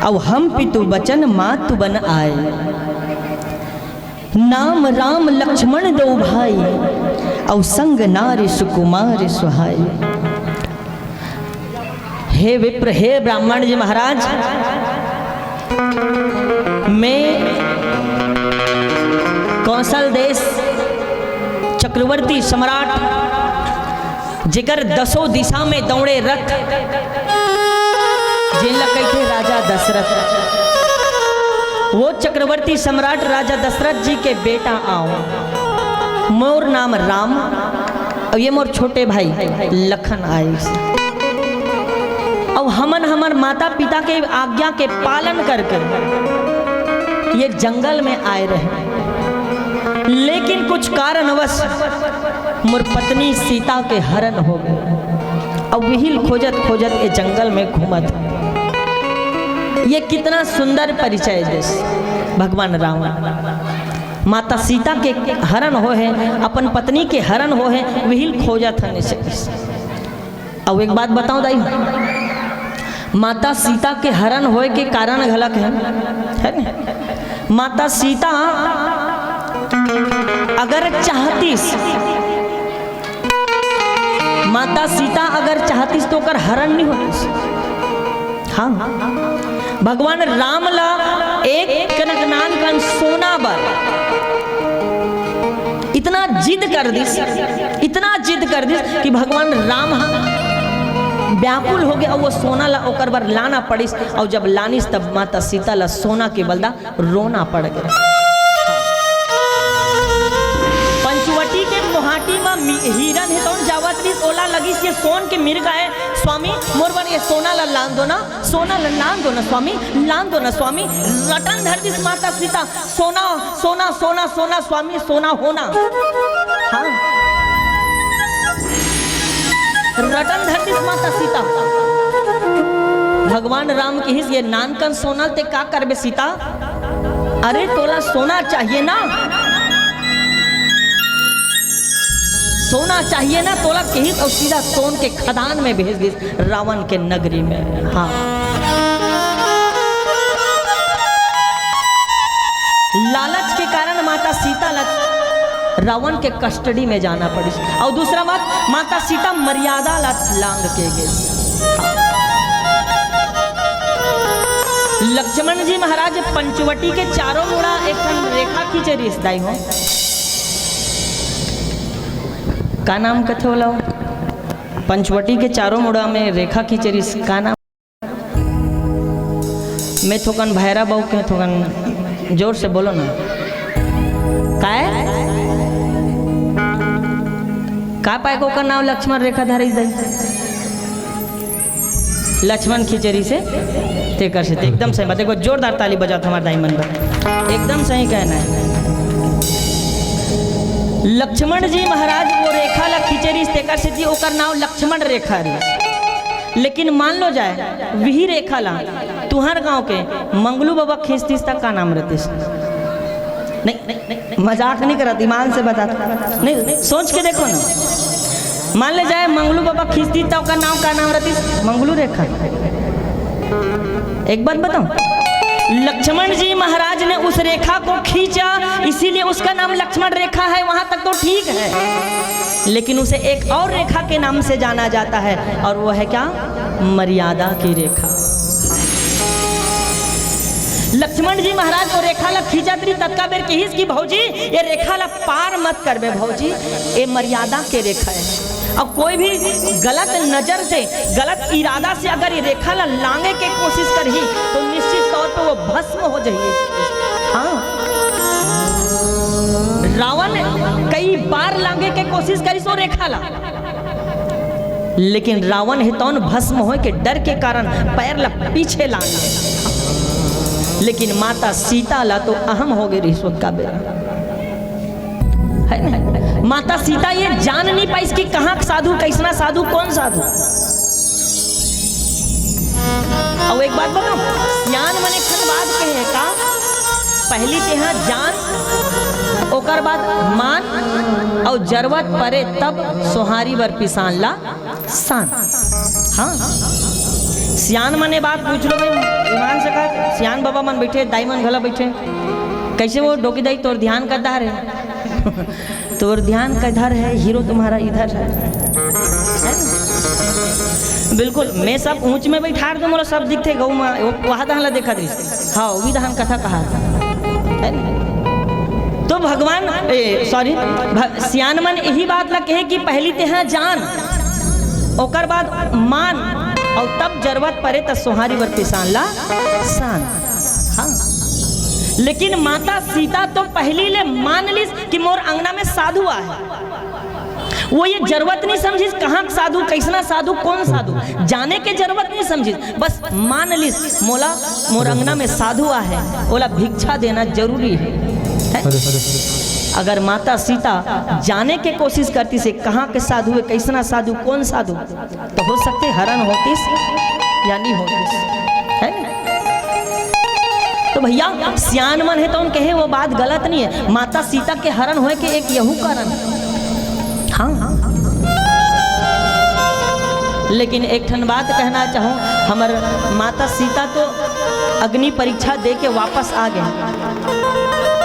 अउ हम पितु बचन मातु बन आए। नाम राम लक्ष्मण दो भाई, अउ संग नारी सुकुमार सुहाई। हे विप्र, हे ब्राह्मण जी महाराज, मैं कौशल देश चक्रवर्ती सम्राट, जेकर दसों दिशा में दौड़े रथ, जेला कहिथे राजा दशरथ, वो चक्रवर्ती सम्राट राजा दशरथ जी के बेटा आंव। मोर नाम राम, अउ ये मोर छोटे भाई लखन आइस। अउ हमन हमर माता पिता के आज्ञा के पालन करके ये जंगल में आए रहे, लेकिन कुछ कारणवश मोर पत्नी सीता के हरण हो गे। अउ विहिल खोजत खोजत ये जंगल में घूमत हे। ये कितना सुंदर परिचय देस भगवान रावण। माता सीता के हरण होहे, अपन पत्नी के हरण होहे, विहिल खोजत हन इसे। अउ एक बात बताओ दाई, माता सीता के हरण होए के कारण घलक हे, हे न? माता सीता अगर चाहतिस, माता सीता अगर चाहतिस तो ओकर हरण नहीं होतिस। हाँ, भगवान राम ला एक कनक नान कन सोना बर इतना जिद कर दिस, इतना जिद कर दिस कि भगवान राम हा व्याकुल हो गे अउ वो सोना ला ओकर बर लाना पड़िस। अउ जब लानिस तब माता सीता ला सोना के बलदा रोना पड़ गे। पंचवटी के मोहाटी म मी-, हिरन हे तौन जावत रिस, ओला लगिस ये सोन के मिर्गा हे, स्वामी मोर बर ये सोना ला लान दो ना, सोना ला लान दो ना स्वामी, लान दो ना स्वामी। रटन धर दिस माता सीता, सोना, सोना, सोना, सोना, स्वामी, सोना होना। हाँ। रटन धर दिस माता सीता। भगवान राम किहिस, ये नानकन सोना ते का करबे सीता? अरे, तोला सोना चाहिए ना? सोना चाहिए ना तोला किहिस, अउ सीधा सोन के खदान में भेज दिस। रावण के नगरी में। हाँ, लालच के कारण माता सीता ला रावण के कस्टडी में जाना पड़िस। अउ दूसरा बात, माता सीता मर्यादा ला लांग के गे। हाँ। लक्ष्मण जी महाराज पंचवटी के चारों मुड़ा एक ठन रेखा खींचे रिस दाई हो। का नाम कथे ओला? पंचवटी के चारों मुड़ा में रेखा खींचे रिस, का नाम? मैं थोकन भैरा बहू के थोकन जोर से बोलो ना। काय? का पाए को ओकर नाम लक्ष्मण रेखा धरे दे? लक्ष्मण खींचे रिस हे, तेकर से, एकदम सही बात। एक बार जोरदार ताली बजाओ हमारे दाई मन पर। एकदम सही कहना है। लक्ष्मण जी महाराज वो रेखा ला खींचे रिस, तेकर से जी ओकर नाम लक्ष्मण रेखा रिस। लेकिन मान लो जाए, वही रेखा ला तुहर गांव के मंगलू बाबा खींचतिस त का नाम रहतिस? नहीं, नहीं, नहीं, मजाक नहीं करत, ईमान से बता। नहीं, सोच के देखो ना। मान ले जाए मंगलू बाबा खींचतिस त ओकर नाम का नाम रहतिस? मंगलू रेखा। एक बात बताऊं, लक्ष्मण जी महाराज ने उस रेखा को खींचा, इसीलिए उसका नाम लक्ष्मण रेखा है, वहां तक तो ठीक है। लेकिन उसे एक और रेखा के नाम से जाना जाता है, और वो है क्या? मर्यादा की रेखा। लक्ष्मण जी महाराज वो रेखा ला खींचत रही, ततका बेर किहिस कि भौजी, ये रेखा ला पार मत करबे भौजी, ये मर्यादा के रेखा है। अब कोई भी गलत नजर से, गलत इरादा से अगर ये रेखा ला लांघे के कोशिश करही, तो निश्चित तौर पे वो भस्म हो जाही। हाँ, रावण कई बार लांघे के कोशिश करिस वो रेखा ला, लेकिन रावण हे तौन भस्म होए के डर के कारण पैर ला पीछे लांघ ले। लेकिन माता सीता ला तो अहम हो गए रिश्वत का बेरा, है ना? माता सीता ये जान नहीं पाइस कि कहाँ साधु, कैसना साधु, कौन साधु। अउ एक बात बताऊं, सियान मन एक ठन बात कहे हे का, पहली तेहा जान, ओकर बाद मान, अउ जरूरत परे तब सोहारी बर पिसान ला सान। हाँ, सियान मन ये बात पूछ लो भाई, ईमान से कहा, सियान बाबा मन बैठे, दाई मन घला बैठे, कैसे वो डोकी दाई तोर ध्यान करता रे? तोर ध्यान किधर है, हीरो तुम्हारा इधर है, है ना? बिल्कुल, मैं सब ऊंच में बैठार दूं, मोला सब दिखथे गऊ में, वो वहा दहन ला देखत रहिस। हाँ, वो भी दहन कथा कहा था, है ना? तो भगवान, ए, सॉरी, भ-, सियान मन यही बात ला कहे कि पहली तेहा जान, ओकर बाद मान, और तब जरूरत परे त सोहारी बर पिसान ला सान। हाँ, लेकिन माता सीता तो पहली ले मान लिस कि मोर अंगना में साधु आहे। वो ये जरूरत नहीं समझिस कहाँ के साधु, कैसना साधु, कौन साधु, जाने के जरूरत नहीं समझिस, बस मान लिस मोला, मोर अंगना में साधु आहे, ओला भिक्षा देना जरूरी है, है? अगर माता सीता जाने के कोशिश करतिस कहाँ के साधु है, कैसना साधु, कौन साधु, तो हो सकथे हरण होतिस या नहीं होतिस, है ना? तो भैया, सियान मन हे तो उन कहे वो बात गलत नहीं है। माता सीता के हरण होए के एक यहू कारण है। हाँ, हाँ। लेकिन एक ठन बात कहना चाहूँ, हमर माता सीता तो अग्नि परीक्षा दे के वापस आ गए।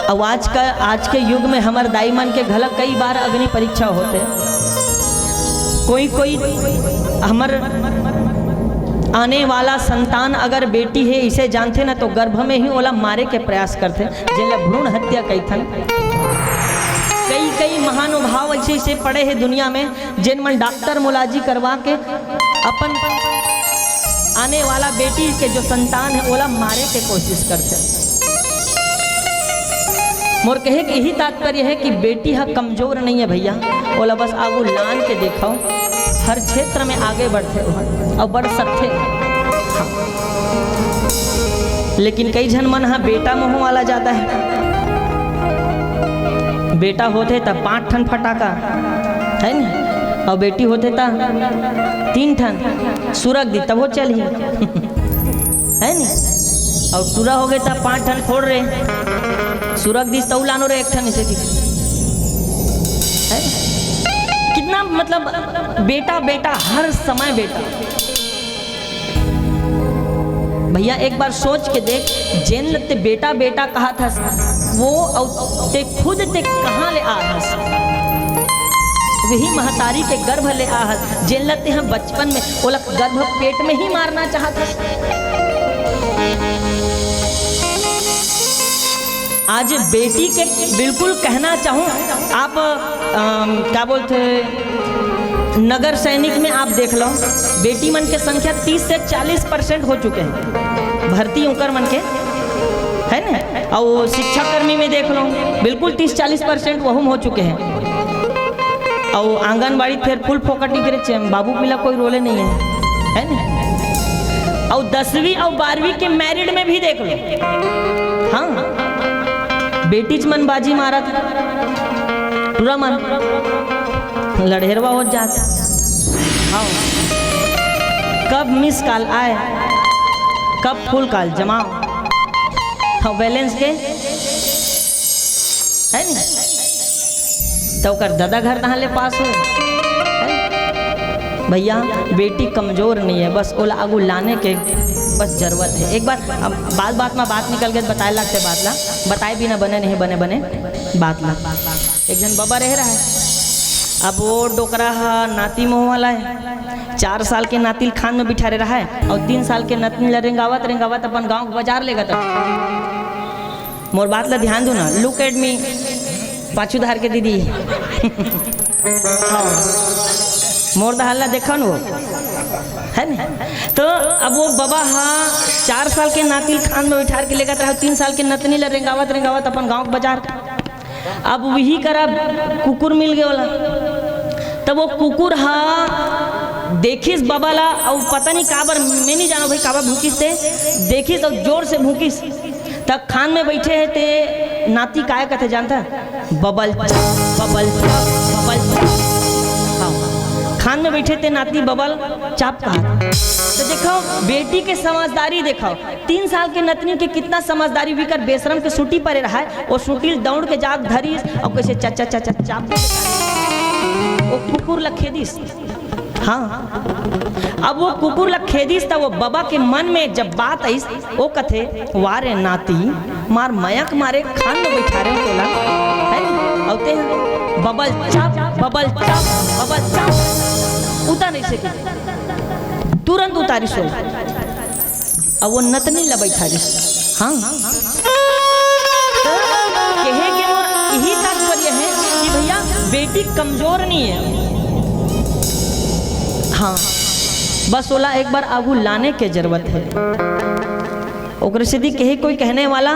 अब आज का, आज के युग में हमर दाई मन के घला कई बार अग्नि परीक्षा होथे। कोई कोई हमर आने वाला संतान अगर बेटी हे, इसे जानथे ना, तो गर्भ में ही ओला मारे के प्रयास करथे, जेला भ्रूण हत्या कहिथन। कई कई महानुभाव ऐसे ऐसे पड़े हे दुनिया में, जेन मन डॉक्टर मुलाजी करवा के अपन आने वाला बेटी के जो संतान है, ओला मारे के कोशिश करथे। मोर कहे के यही तात्पर्य है कि बेटी ह कमजोर नहीं है भैया, ओला बस आगू लान के देखो, हर क्षेत्र में आगे बढ़थे ओह, और बढ़ सकथे। हाँ। लेकिन कई झन मन ह बेटा मोह वाला जाता है, बेटा होथे त पांच ठन फटाका, है ना, और बेटी होथे त तीन ठन, सुरग दी तब वो चलही। है नी? और टूरा हो गए त पांच ठन फोड़ रे, सुरग दिस तऊ लानो रे एक ठन इसे दिस। है? कितना मतलब बेटा, बेटा, हर समय बेटा। भैया एक बार सोच के देख, जेन ल ते बेटा, बेटा कहा था, वो और ते खुद ते कहाँ ले आ था? वही महतारी के गर्भ ले आ हस, जेन ल ते हम बचपन में ओला गर्भ पेट में ही मारना चाहत हस। आज बेटी के बिल्कुल कहना चाहूँ, आप, अम, क्या बोलते हैं, नगर सैनिक में आप देख लो, बेटी मन के संख्या तीस से चालीस परसेंट हो चुके हैं भर्ती उनकर मन के, है ना? और शिक्षा कर्मी में देख लो, बिल्कुल तीस चालीस परसेंट वहू में हो चुके हैं। अउ आंगनबाड़ी फेर फुल फोकट निकरे छे, बाबू पिला कोई रोले नहीं है, है ना? अउ दसवीं अउ बारहवीं के मैरिट में भी देख लो, हाँ, बेटीच मन बाजी मारत, टूरा मन लड़हेरवा हो जात। हाँ, कब मिस कॉल आए, कब फुल कॉल जमाओ, हाँ, बैलेंस के, है नी? तो ओकर दादा घर तहाँ ले पास हो, है? भैया, बेटी कमजोर नहीं है, बस ओला आगू लाने के बस जरूरत है। एक बार अब बात बात में बात निकल गए, बताए लगते बात ला, बताए बिना बने नहीं, बने बने बात ला। एक जन बाबा रह रहा है, अब वो डोकरा ह नाती मोह वाला है, चार साल के नाती ल खान में बिठारे रहा है और तीन साल के नतनी ला रेंगावत रेंगावत अपन गांव के बाजार ले गत। मोर बात ला ध्यान दो ना, look at me, पाछू धार के दीदी। हाँ। मोर दहाल ला देखो न वो, है न? तो अब वो बबा हा चार साल के नाती ल खान में बिठार के लेगत रहा, तीन साल के नतनी ला रेंगावत रेंगावत अपन गांव के बाजार। अब वही करा कुकुर मिल गए वाला। तब वो कुकुर हा देखिस बबा ला, और पता नहीं काबर, मैं नहीं जानो भाई काबर भूकिस ते, देखिस और जोर से भूकिस। त खान में बैठे है ते नाती काय कथे जानता? बबल चाप, बबल चाप, बबल चाप। हाँ, खान में बैठे ते नाती बबल चाप कहा। तो देखो, बेटी के समझदारी देखो, तीन साल के नतनी के कितना समझदारी, विकर बेशरम के सूटी परे रहा है, वो सूटी दौड़ के जाग धरिस और कैसे चा चा चा चा चाप। वो कुकुर ला खेदिस। हाँ, अब वो कुकुर ला खेदिस त वो बबा के मन में जब बात आइस, वो कथे, "वाह रे नाती, मार मयक मारे खान में बैठारे हो तोला, है नी? अउ ते बबल चाप, बबल चाप, बबल चाप।" उता नहीं सके, तुरंत उतारिस वो। अब वो नतनी ला बैठारिस। हाँ। तो कहे के मोर यही तात्पर्य है कि भैया, बेटी कमजोर नहीं है। हाँ, बस ओला एक बार आगू लाने के जरूरत है। ओकरे सेती कहे कोई कहने वाला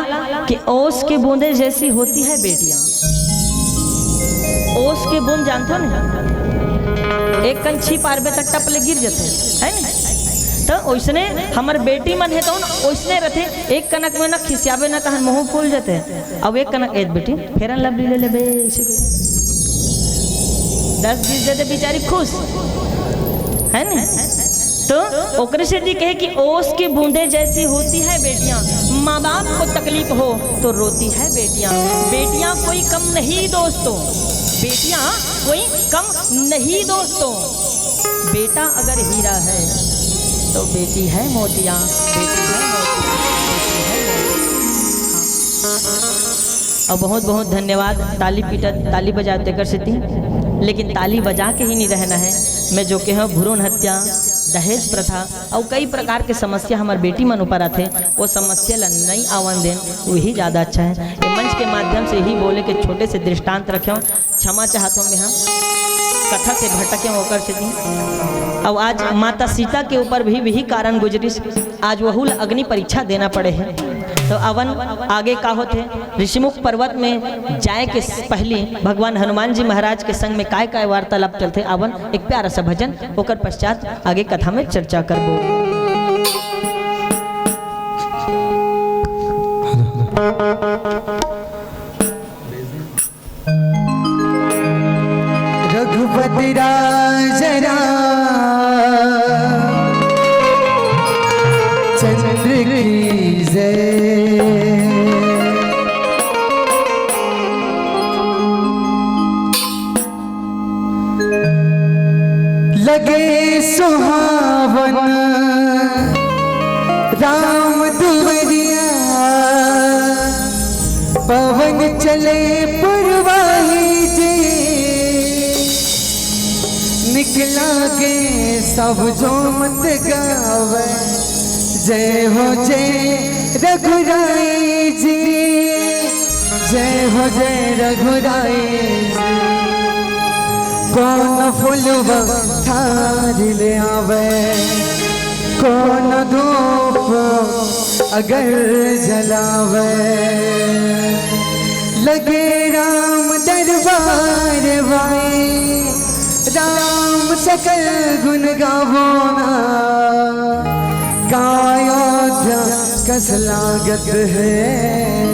कि ओस के बूंदे जैसी होती है बेटियां। ओस के बूंद जानथो न, एक कन छीप आरबे त टप ले गिर जथे, है न? त ओइसने हमर बेटी मन हे तउन ओइसने रथे, एक कनक में न खिसियाबे न तहन मुंह फूल जथे। अब एक कनक एत बेटी Fair and Lovely ले लेबे, ऐसे के दस बीस दे दे, बेचारी खुश, है न? तो ओकरे सेती कहे कि ओस की बूंदे जैसी होती है बेटियां, माँ बाप को तकलीफ हो तो रोती है बेटियां। बेटियां कोई कम नहीं दोस्तों, बेटियां कोई कम नहीं दोस्तों। बेटा अगर हीरा है तो बेटी है मोतियां, बेटी है मोतियां, बेटी है मोतियां। हाँ। और बहुत बहुत धन्यवाद ताली पीटत, ताली बजाते कर सेती, लेकिन ताली बजा के ही नहीं रहना है। मैं जो कहे भ्रूण हत्या, दहेज प्रथा और कई प्रकार के समस्या हमार बेटी मन ऊपर आथे, वो समस्या ला नहीं आवन देन, वही ज्यादा अच्छा है। ये मंच के माध्यम से ही बोले के छोटे से दृष्टांत रखे, क्षमा चाहत हूँ मैं, हम कथा से भटके होकर से थी। अब आज माता सीता के ऊपर भी वही कारण गुजरिस, आज वहू ला अग्नि परीक्षा देना पड़े है। तो अवन आगे का होथे, ऋषिमुख पर्वत में जाए के पहली भगवान हनुमान जी महाराज के संग में काय काय वार्तालाप चलथे, अवन एक प्यारा सा भजन, ओकर पश्चात आगे कथा में चर्चा करबो। रघुपति राज राम चंद्र की जय। लगे सुहावन राम दुवरिया, पवन चले पुरवाई जी। निकला गे सब जो मत गावे, जय हो जय रघुराई जी, जय हो जय रघुराई जी। कौन फुलवा थारी ले आवे, कौन धूप अगर जलावे, लगे राम दरबार भाई, राम सकल गुण गावो ना, का अयोध्या कस लागत है।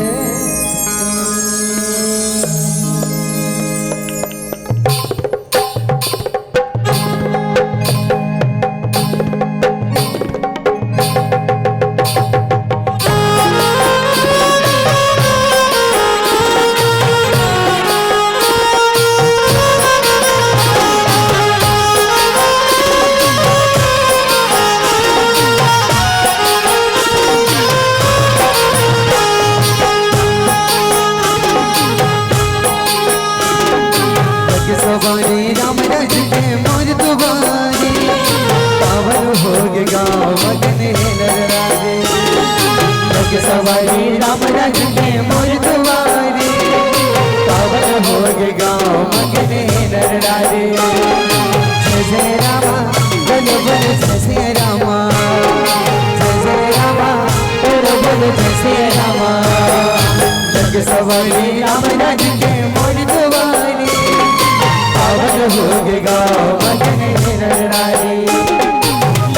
सवारी राम रज के मोर दुआरी, पावन होगे गाँव मगन हे नर नारी। लगे सवारी राम रज के मोर दुआरी, पावन होगे गाँव मगन हे नर नारी। जय जय रामा, बोलो बोलो जय जय रामा। जय जय रामा, बोलो बोलो जय जय रामा। लगे सवारी राम रज के मोर दुआरी, पावन होगे गाँव मगन हे नर नारी।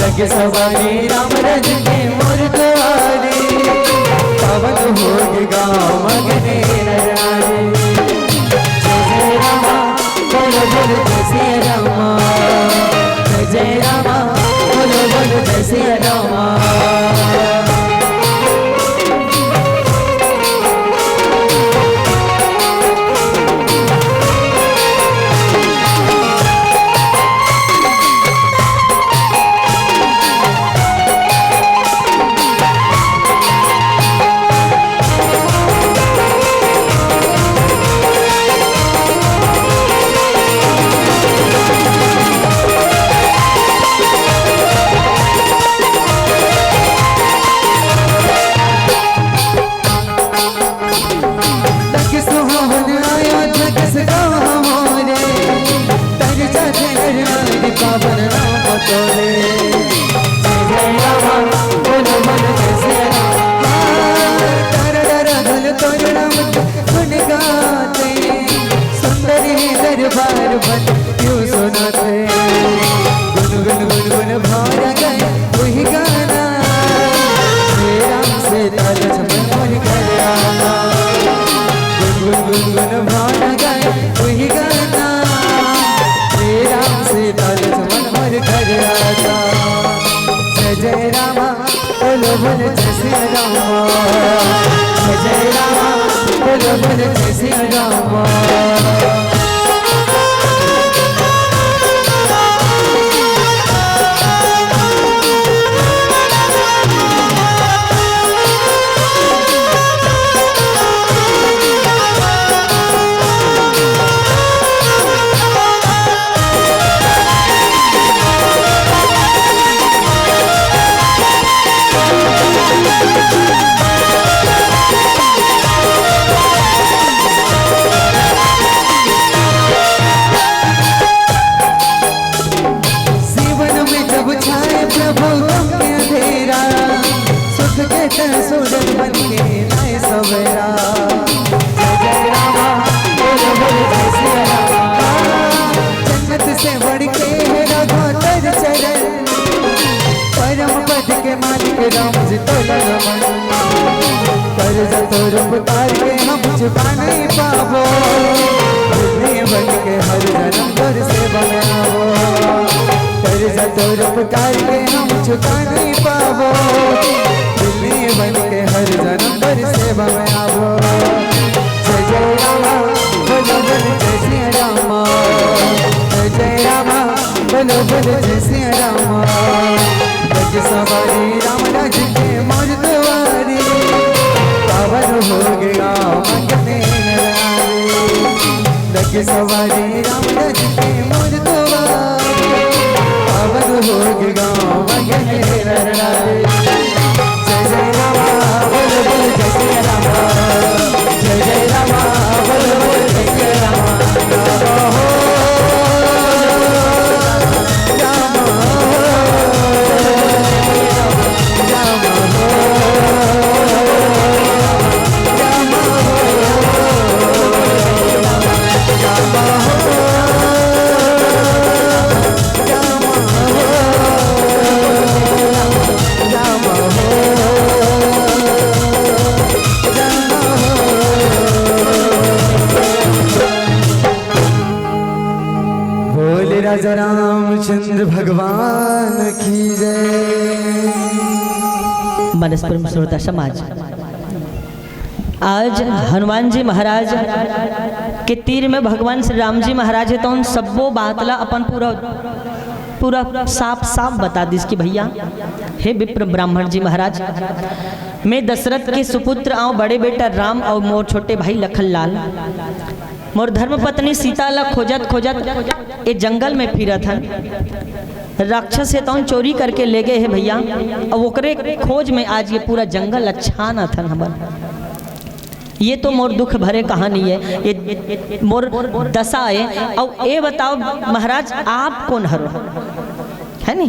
लगे सवारी राम रज के मोर दुआरी, पावन होगे गाँव मगन हे नर नारी। जय जय रामा, बोलो बोलो जय जय रामा। जय जय रामा, बोलो बोलो जय जय रामा। लग सुहावन आयो जग सगावो रे, तर जाते नर नारी पावन नाम तोरे। जय जय रामा, बोलो बोलो जय सिया रामा। तारा तारा धुन तोर नाम गुन गाते, सुंदर है दरबार बन क्यों सुनाते। गुन गुन गुन गुन भर गए वही गाना, श्री राम सीता लक्ष्मण मोर घर आता। गुन गुन गुन गुन भर गए वही गाना, श्री राम सीता लक्ष्मण मोर घर आता। जय जय रामा, बोलो बोलो जय सिया रामा। जय जय रामा, बोलो बोलो जय सिया रामा। जीवन में जब छाए प्रभु गम के अंधेरा, सुख के तन सूरज बन के लाए सवेरा। जय जय रामा, बोलो बोलो जय सिया रामा। जन्नत से बढ़ के है राघव तेरे चरण, परम पद के मालिक राम जी तोला नमन। कर जा तोर उपकार के हम चुका नहीं पाबो, बिल्ली बन के हर जन्म तोर सेवा में आवो। कर जा तोर उपकार के हम चुका नहीं पाबो, बिल्ली बन के हर जन्म तोर सेवा में आवो। जय जय रामा, बोलो बोलो जय सिया रामा। जय जय रामा, बोलो बोलो जय सिया रामा। लग सवारी राम राज के मोर दुआरी, पावन होगे गाँव मगन हे नर नारी। लग सवारी राम राज के मोर दुआरी, पावन होगे गाँव मगन हे नर नारी। जय जय रामा, बोलो बोलो जय सिया रामा। जय जय रामा, बोलो बोलो जय सिया रामा। रामा हो, रामा हो, रामा हो, रामा हो, रामा हो। बोले राजा रामचंद्र भगवान की जय। मानस प्रेम श्रोता समाज, आज हनुमान जी महाराज के तीर में भगवान श्री राम जी महाराज हे, तो उन सब्बो बात ला अपन पूरा, पूरा साफ साफ बता दिस कि भैया, हे विप्र ब्राह्मण जी महाराज, मैं दशरथ के सुपुत्र आंव, बड़े बेटा राम अउ मोर छोटे भाई लखन लाल। मोर धर्मपत्नी सीता ला खोजत खोजत ए जंगल में फिरत हन। राक्षस हे तौन चोरी करके ले गए हे भैया। अब ओकरे खोज में आज ये पूरा जंगल अच्छानत हन हमन। ये तो मोर दुख भरे कहानी है, ये मोर दशा है। अब ए बताओ महाराज, आप कोन हरो? है नी?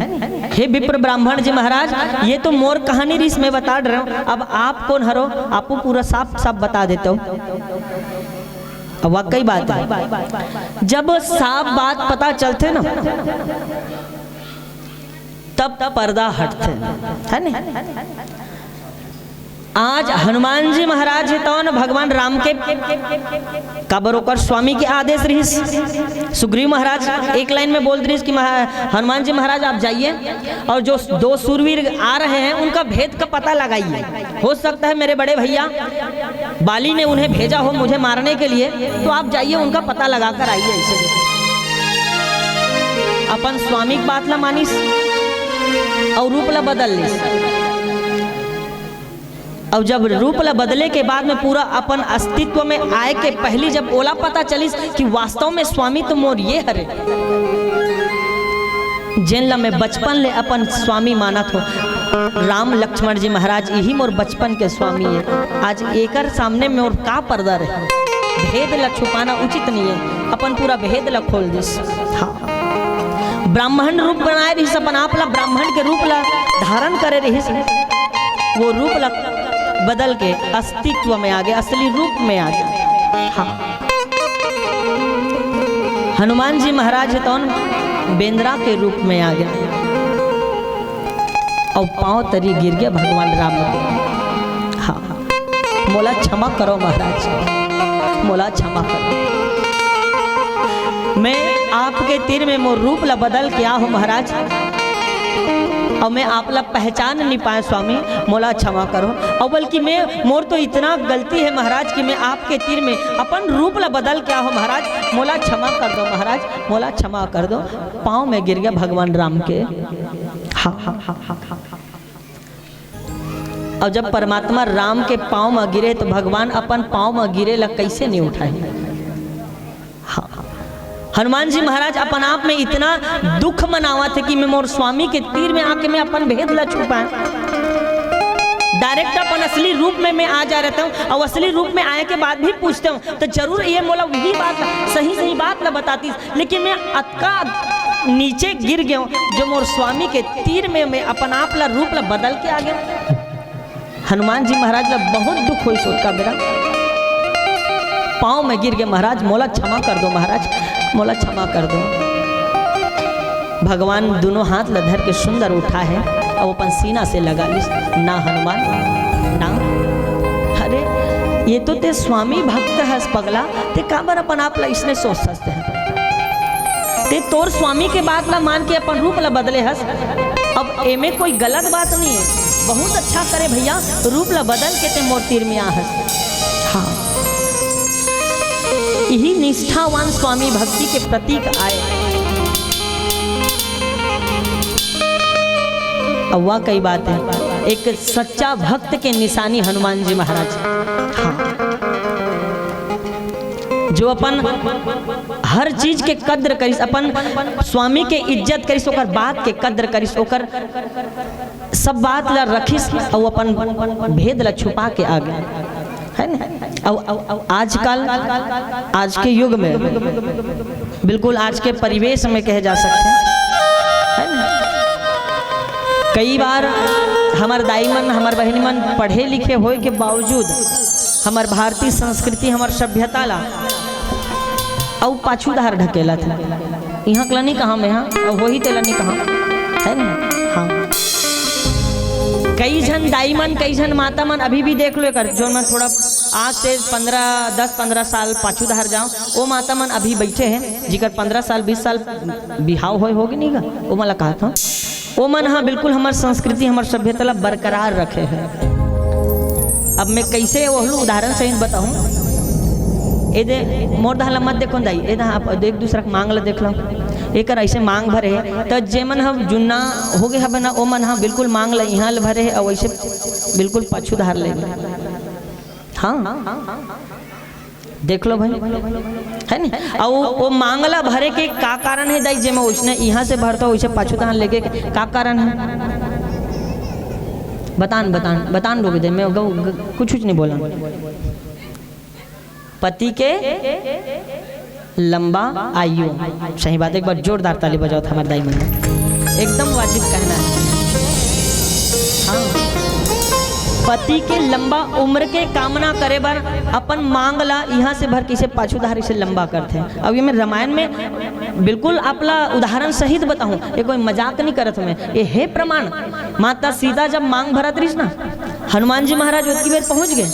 हे विप्र ब्राह्मण जी महाराज, ये तो मोर कहानी रिहिस, मैं बता रहा हूँ। अब आप कोन हरो? आपो पूरा साफ साफ बता देते हो। अब वाकई बात है, जब साफ बात पता चलथे ना, तब पर्दा हटथे, है नी? आज हनुमान जी महाराज हे तौन भगवान राम के, काबर ओकर स्वामी के आदेश रिहिस। सुग्रीव महाराज एक लाइन में बोल रिहिस कि महा-, हनुमान जी महाराज आप जाइए और जो दो सूरवीर आ रहे हैं उनका भेद का पता लगाइए। हो सकता है मेरे बड़े भैया बाली ने उन्हें भेजा हो मुझे मारने के लिए, तो आप जाइए उनका पता लगा कर आइए। ऐसे अपन स्वामी के बात ला मानिस और रूप ला बदल लिस। और जब रूप ला बदले के बाद में पूरा अपन अस्तित्व में आए के पहली जब ओला पता चलिस कि वास्तव में स्वामी तो मोर ये हरे, जेन ला मैं बचपन ले अपन स्वामी मानत हो, राम लक्ष्मण जी महाराज, यही मोर बचपन के स्वामी है। आज एकर सामने मोर का पर्दा रहे? भेद ला छुपाना उचित नहीं है, अपन पूरा भेद ला खोल दिस। हाँ, ब्राह्मण रूप बनाए रहिस, अपन आप ला ब्राह्मण के रूप ला धारण करे रहिस, वो रूप ला बदल के अस्तित्व में आ गए, असली रूप में आ गए। हाँ, हनुमान जी महाराज हे तौन बेंदरा के रूप में आ गए और पांव तरी गिर गए भगवान राम के। हाँ, मोला क्षमा करो महाराज, मोला क्षमा करो। मैं आपके तीर में मोर रूप ला बदल के आ हो महाराज, और मैं आप ला पहचान नहीं पाए स्वामी, मोला क्षमा करो। और बल्कि मैं, मोर तो इतना गलती है महाराज कि मैं आपके तीर में अपन रूप ला बदल के आ हो महाराज, मोला क्षमा कर दो महाराज, मोला क्षमा कर दो। पाँव में गिर गया भगवान राम के। हाँ, हाँ, हाँ, हाँ, हाँ। और जब परमात्मा राम के पाँव में गिरे तो भगवान अपन पाँव में गिरे ला कैसे नहीं उठाए? हाँ। हनुमान जी महाराज अपन आप में इतना दुख मनावत हे कि मैं मोर स्वामी के तीर में आके मैं अपन भेद ला छुपाए। Direct अपन असली रूप में मैं आ जा रहता हूँ और असली रूप में आए के बाद भी पूछते हूँ तो जरूर ये मोला वही बात ला, सही सही बात ला बताती, लेकिन मैं अतका नीचे गिर गयो जो मोर स्वामी के तीर में मैं अपन आप ला रूप ला बदल के आ गयो। हनुमान जी महाराज ला बहुत दुख होइस ओतका बेरा। पाँव में गिर गए, महाराज मोला क्षमा कर दो, महाराज मोला क्षमा कर दो। भगवान दोनों हाथ ला धर के सुंदर उठाए और अपन सीना से लगा लिस, ना हनुमान ना। अरे ये तो ते स्वामी भक्त हस पगला, ते काबर अपन आप ला इसने सोचथस? ते तोर स्वामी के बात ला मान के अपन रूप ला बदले हस। अब एमे कोई गलत बात नहीं है, बहुत अच्छा करे भैया, रूप ला बदल के ते मोर तीर में आ हस। हाँ, यही निष्ठावान स्वामी भक्ति के प्रतीक आए। अब वाकई बात है, एक सच्चा भक्त के निशानी हनुमान जी महाराज। हाँ, जो अपन हर चीज के कद्र करिस, अपन स्वामी के इज्जत करिस, ओकर बात के कद्र करिस, ओकर सब बात ला रखिस अउ अपन भेद ला छुपा के आ गे, है ना? अउ, अउ, अउ आजकल, आज के युग में, बिल्कुल आज के परिवेश में कहे जा सकथे, है ना? कई बार हमर दाई मन, हमर बहिनी मन पढ़े लिखे होए के बावजूद हमर भारतीय संस्कृति, हमर सभ्यता ला अउ पाछू डहर ढकेलत हे। इहाँ के ला नइ कहँव मेंहा, अउ होही तेला नइ कहँव, है ना? हाँ। कई झन दाई मन, कई झन माता मन अभी भी देख लो एकर, जोन मन थोड़ा आज से पन्द्रह, दस पन्द्रह साल पाछू डहर जाव, ओ माता मन अभी बइठे हे, जिकर पन्द्रह साल, बीस साल बिहाव होए होगे नइ गा, ओ मन ला कहत हँव। ओमन ह बिल्कुल हमर संस्कृति, हमर सभ्यता ला बरकरार रखे हे। अब मैं कइसे ओहलू उदाहरण सहित बताहूँ। ए दे, मोर डहर ला मत देखो दाई, ए दे आप एक दूसरा के मांग ला देख लो। एकर अइसे मांग भरे हे, त जेमन ह जुन्ना होगे हबे ना, ओमन ह बिल्कुल मांग ला इहाँ ले भरे हे, अउ अइसे बिल्कुल पाछू डहर ले। हाँ। देख लो भाई, है नी? अउ वो मांग ला भरे के का कारण हे दाई, जेमा ओइसने इहाँ से भरत हो, ओइसे पाछू तहाँ लेगे के का कारण हे? बतान, बतान, बतान डोबे दे, मैं ग-, ग-, कुछ, कुछ नहीं बोला। पति के लंबा आयु। सही बात, एक बार जोरदार ताली बजाओ त हमर दाई मन। एकदम वाजिब कहना है। हाँ। पति के लंबा उम्र के कामना करे बर अपन मांग ला इहाँ से भर के इसे पाछू धारी से लंबा करथे। अब ये मैं रामायण में बिल्कुल आप ला उदाहरण सहित बताहूँ, ये कोई मजाक नहीं करत हूँ मैं, ये हे प्रमाण। माता सीता जब मांग भरत रहिस ना, हनुमान जी महाराज ओतकी बेर पहुंच गए।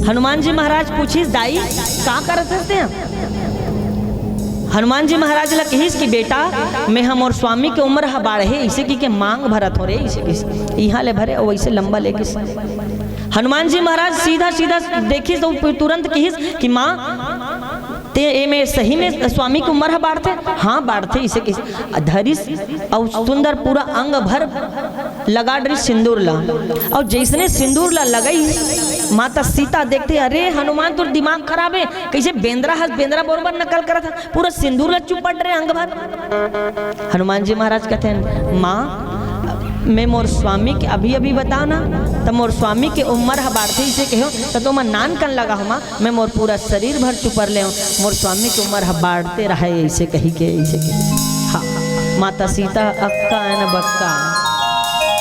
हनुमान जी महाराज पूछिस, "दाई, का करत हस तें?" हनुमान जी महाराज ला कहिस कि, "बेटा, मैं ह मोर स्वामी के उम्र ह बाढ़े, इसे कहिके मांग भरत हो रे, इसे कहिस, इहाँ ले भरे, अउ वइसे लंबा लेगिस।" हनुमान जी महाराज सीधा सीधा देखिस, तो तुरंत कहिस कि, "माँ, ते एमे सही में स्वामी के उम्र ह बाढ़थे?" "हाँ, बाढ़थे," इसे कहिस। धरिस अउ सुंदर पूरा अंग भर लगा डरिस सिंदूर ला। अउ जइसने सिंदूर ला लगई, माता सीता देखथे, "अरे हनुमान, तोर दिमाग खराब हे, कइसे बेंदरा हस, बेंदरा बरोबर नकल करत हस, पूरा सिंदूर ला चुपट डरे अंग भर।" हनुमान जी महाराज कहिथे, "माँ, मैं मोर स्वामी के अभी अभी बता ना, त मोर स्वामी के उम्र ह बाढ़थे इसे कहेंव, त तो मैं नान कन लगा हूँ माँ, मैं मोर पूरा शरीर भर चुपर लेंव, मोर स्वामी के उम्र ह बाढ़ते रहे," इसे कहिके, इसे कहिके। हाँ, माता सीता अक्का है न बक्का।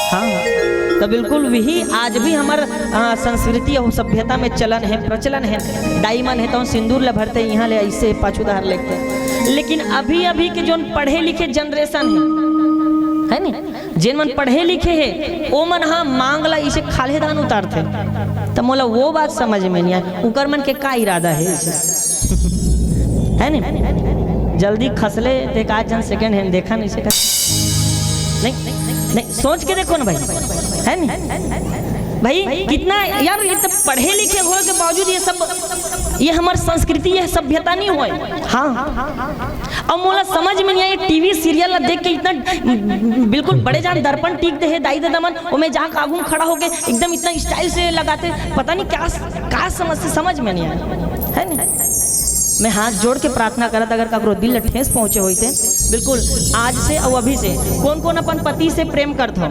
हाँ, तो बिल्कुल वही आज भी हमर, आ, संस्कृति अउ सभ्यता में चलन है, प्रचलन है। दाई मन है तो सिंदूर ल भरते, इहाँ ले अइसे पाछू धार लेते। लेकिन अभी अभी के जोन पढ़े लिखे generation है, है नी, जेन मन पढ़े लिखे हे, ओ मन ह मांग ला इसे खाल्हे धान उतारथे। त मोला वो बात समझ में नहीं आए, उकर मन के का इरादा है इसे? है नी? जल्दी खसले ते का जन second hand देखा नहीं से का? नहीं, नहीं, सोच के देखो ना भाई, है नी? भाई, कितना यार, ये तो पढ़े लिखे होए के बावजूद ये सब, ये हमर संस्कृति, ये सभ्यता नहीं होए। हाँ, अब मोला समझ में नहीं आए, टीवी सीरियल ला देख के इतना बिल्कुल बड़े जान दर्पण टीक दे हे दाई ददा मन, ओमे जाके आगू में खड़ा होके एकदम इतना style से लगाते, पता नहीं क्या, का समझ से समझ में नहीं आए, है नी? मैं हाथ जोड़ के प्रार्थना करत, अगर ककरो दिल ला ठेस पहुंचे होई ते, बिल्कुल आज से अउ अभी से कोन कोन अपन पति से प्रेम करत हो,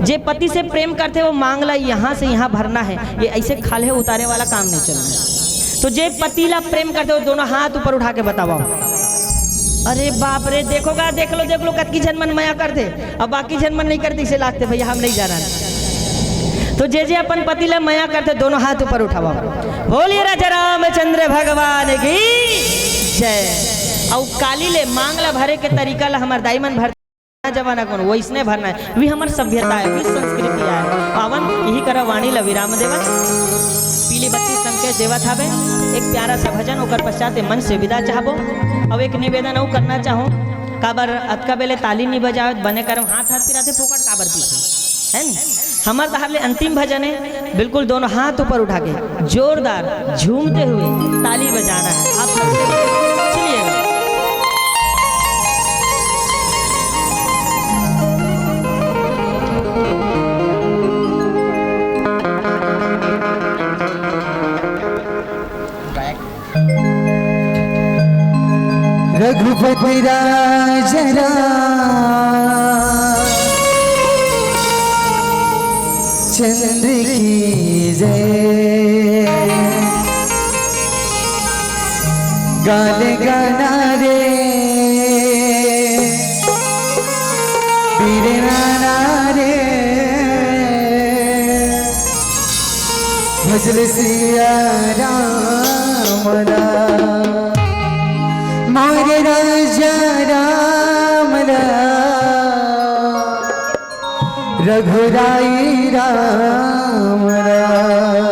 जे पति से प्रेम करथे वो मांग ला यहाँ से यहाँ भरना है, ये ऐसे खाल्हे उतारे वाला काम नहीं चलना है। तो जे पति ला प्रेम करथे, वो दोनों हाथ ऊपर उठा के बतावा। अरे बाप रे, देखो गा, देख लो, देख लो, कतकी झन मन मया करथे, अब बाकी झन मन नहीं करथे, इसे लागथे भैया हम नहीं जाना। तो जे जे अपन पति ला मया करथे, दोनों हाथ ऊपर उठावा। बोलिए राजा रामचंद्र भगवान की जय। अउ काली ले मांग ला भरे के तरीका ला हमर दाई मन भर जमाना कौन, वइसने भरना है। वी हमर सभ्यता है, वी संस्कृति है। पावन इही करा वाणी ला विराम देवत, पीली बत्ती संकेत देवत हावे। एक प्यारा सा भजन, ओकर पश्चात ए मंच से विदा चाहबो। अउ एक निवेदन अउ करना चाहूँ, काबर अतका बेले ताली नी बजावत, बने करम हाथ हाथ पिराथे, फोकट काबर पीछे, है नी? हमर तहार ले अंतिम भजन है, बिल्कुल दोनों हाथ ऊपर उठा के जोरदार झूमते हुए ताली बजाना है। आप सबसे चलिएगा। रघुपति राज राम चंद्र की जय। गाले गाना रे, पीरे नाना रे, भजल सिया राम राम, मोरे राजा राम राम, रघुराई राम राम।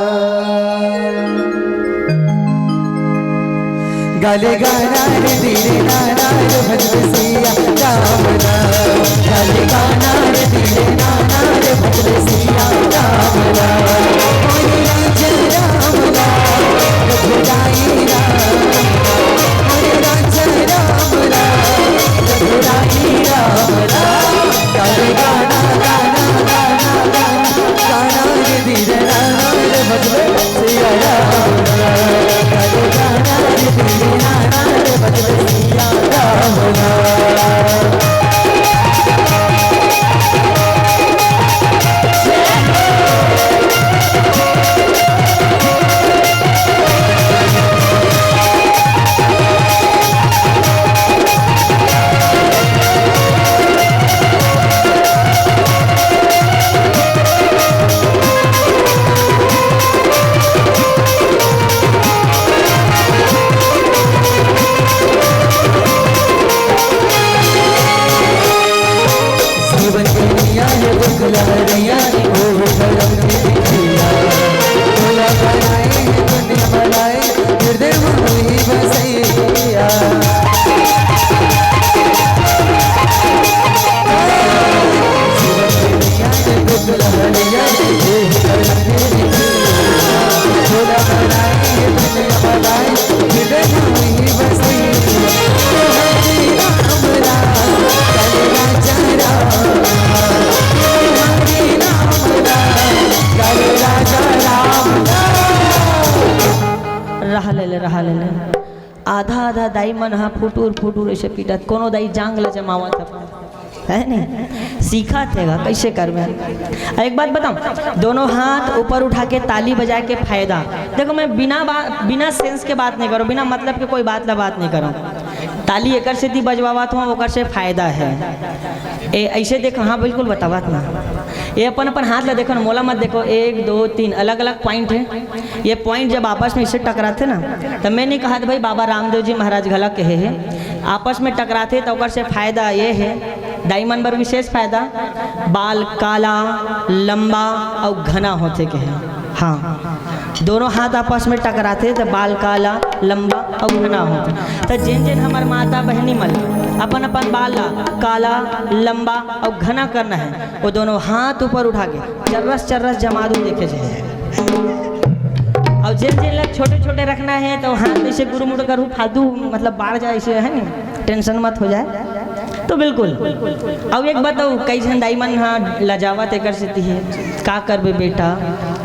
गाले गाना रे धीरे नाना रे भजल सिया राम राम। गाले गाना रे धीरे नाना रे भजल सिया राम राम। मोरे राजा राम राम, रघुराई राम। मोरे राजा राम राम, रघुराई राम राम। गाले गाना, गाना, गाना, गाना, गाना रे धीरे नाना रे भजल सिया राम राम। गाले गाना आधा आधा दाई मन ह फुटुर फुटुर ऐसे पीटत, कोनो दाई जांग ल जमावत हे, है नहीं? सीखत हे गा, कैसे करबे? अउ एक बात बताऊं, दोनों हाथ ऊपर उठा के ताली बजाए के फायदा। देखो, मैं बिना बा-, बिना सेंस के बात नहीं करूं, बिना मतलब के कोई बात ला बात नहीं करूं। ताली एकर सेती बजवावत हूं, ओकर से फायदा है। ए, ऐसे देखो, हाँ, बिल्कुल बतावत ना। ये अपन अपन हाथ ला देखो ना, मोला मत देखो। एक, दो, तीन अलग अलग पॉइंट है। ये पॉइंट जब आपस में इससे टकराते ना, तो मैं नहीं कहत भाई, बाबा रामदेव जी महाराज घला कहे है, आपस में टकराते तो ओकर से फायदा ये है, दाई मन बर विशेष फायदा, बाल काला, लंबा अउ घना होथे कहे। हाँ, दोनों हाथ आपस में टकराथे त बाल काला, लंबा अउ घना होथे। त जेन जेन हमर माता बहिनी मन अपन अपन बाल ला काला, लंबा अउ घना करना है, वो दोनों हाथ ऊपर उठा के चर्रस चर्रस जमा दो, देखे जाए। अउ जेन जेन ला छोटे छोटे रखना है तो हाथ ऐसे गुरु मुड़ करू, फालतू मतलब बाढ़ जाए, ऐसे है नहीं, टेंशन मत हो जाए। तो बिल्कुल। अउ एक बात अउ, कई झन दाई मन ह लजावत एकर सेती हे, का करबे बेटा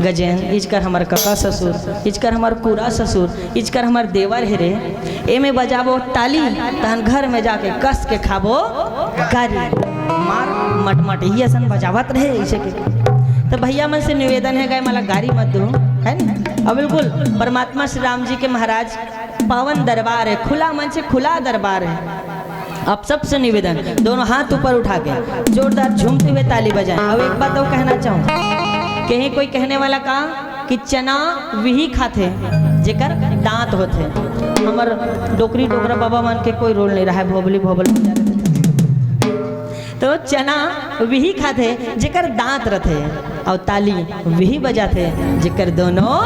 गजेन, इजकर हमर कका ससुर, इजकर हमर कूरा ससुर, इजकर हमर देवर हे रे, एमे बजाबो ताली, तहन घर में जाके कस के खाबो गारी। मार मटमट ही असन बजावत रहे ऐसे के। तो भैया मन से निवेदन है, गए मला गारी मत दो, है ना? और बिल्कुल परमात्मा श्री राम जी के महाराज पावन दरबार है, खुला मंच है, खुला दरबार है। आप सबसे निवेदन, दोनों हाथ ऊपर उठा के जोरदार झूमते हुए ताली बजाएं। अब एक बात और कहना चाहूँ, कहीं कोई कहने वाला का कि चना विही खाथे जेकर दांत होथे। हमर डोकरी डोकरा बाबा मन के कोई रोल नहीं रहा है, भोबली भोबल। तो चना विही खाथे जेकर दांत रथे, और ताली विही बजाथे जेकर दोनों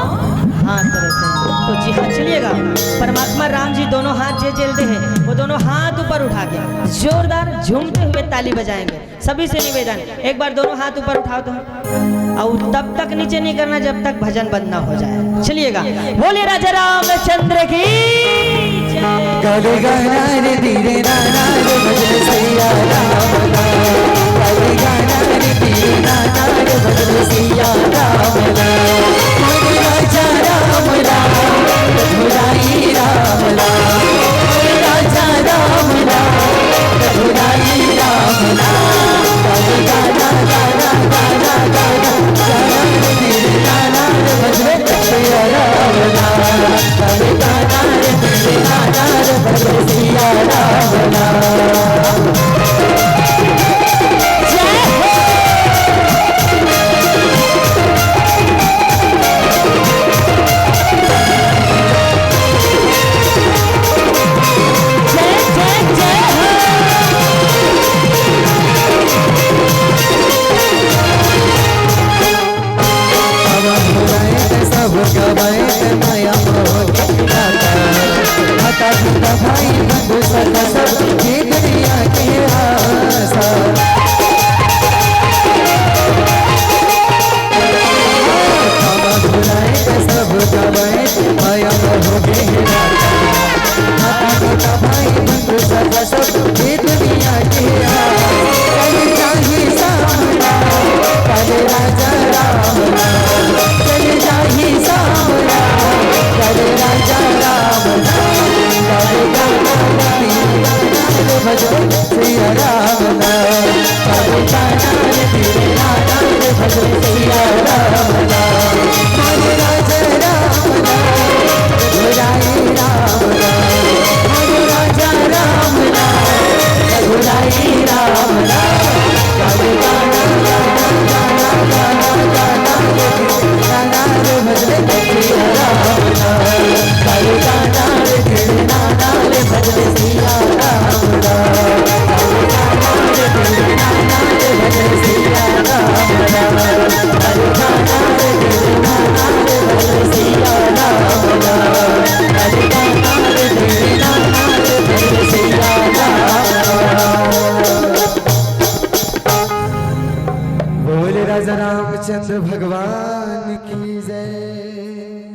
हाथ रथे। तो जी हाँ, चलिएगा, परमात्मा राम जी दोनों हाथ जे जेल दे हैं, वो दोनों हाथ ऊपर उठा के जोरदार झूमते हुए ताली बजाएंगे। सभी से निवेदन, एक बार दोनों हाथ ऊपर उठाओ तो, और तब तक नीचे नहीं करना जब तक भजन बंद ना हो जाए। चलिएगा, बोलिए राजा रामचंद्र की जय। काले गाना रे धीरे नाना रे भजन सैया राम राम। काले गाना रे धीरे नाना रे भजन सैया राम राम। हरे राजा राम राम, रघुराई राम राम। हरे राजा राम राम, रघुराई राम राम। काले गाना गाना गाना गाना गाना रे धीरे नाना रे भजन सैया राम राम। सब गवाए माया मोह के नाता। माता पिता भाई बंधु सखा सब, ये दुनिया के आसा। बाबा भुलाए सब गवाए माया मोह के नाता। माता पिता भाई बंधु सखा सब, ये दुनिया के आस। कल चाहे सामना, कल राजा राम राम। कल चाहे सामना, कल राजा राम राम। कल गाना रवि भजो सिया राम राम। कल गाना रवि भजो सिया राम राम। कल राजा राम राम। रघुराई राम राम। कल राजा राम राम। रघुराई राम राम। कल गाना गाना गाना गाना गाना बोले राजा रामचंद्र भगवान की जय।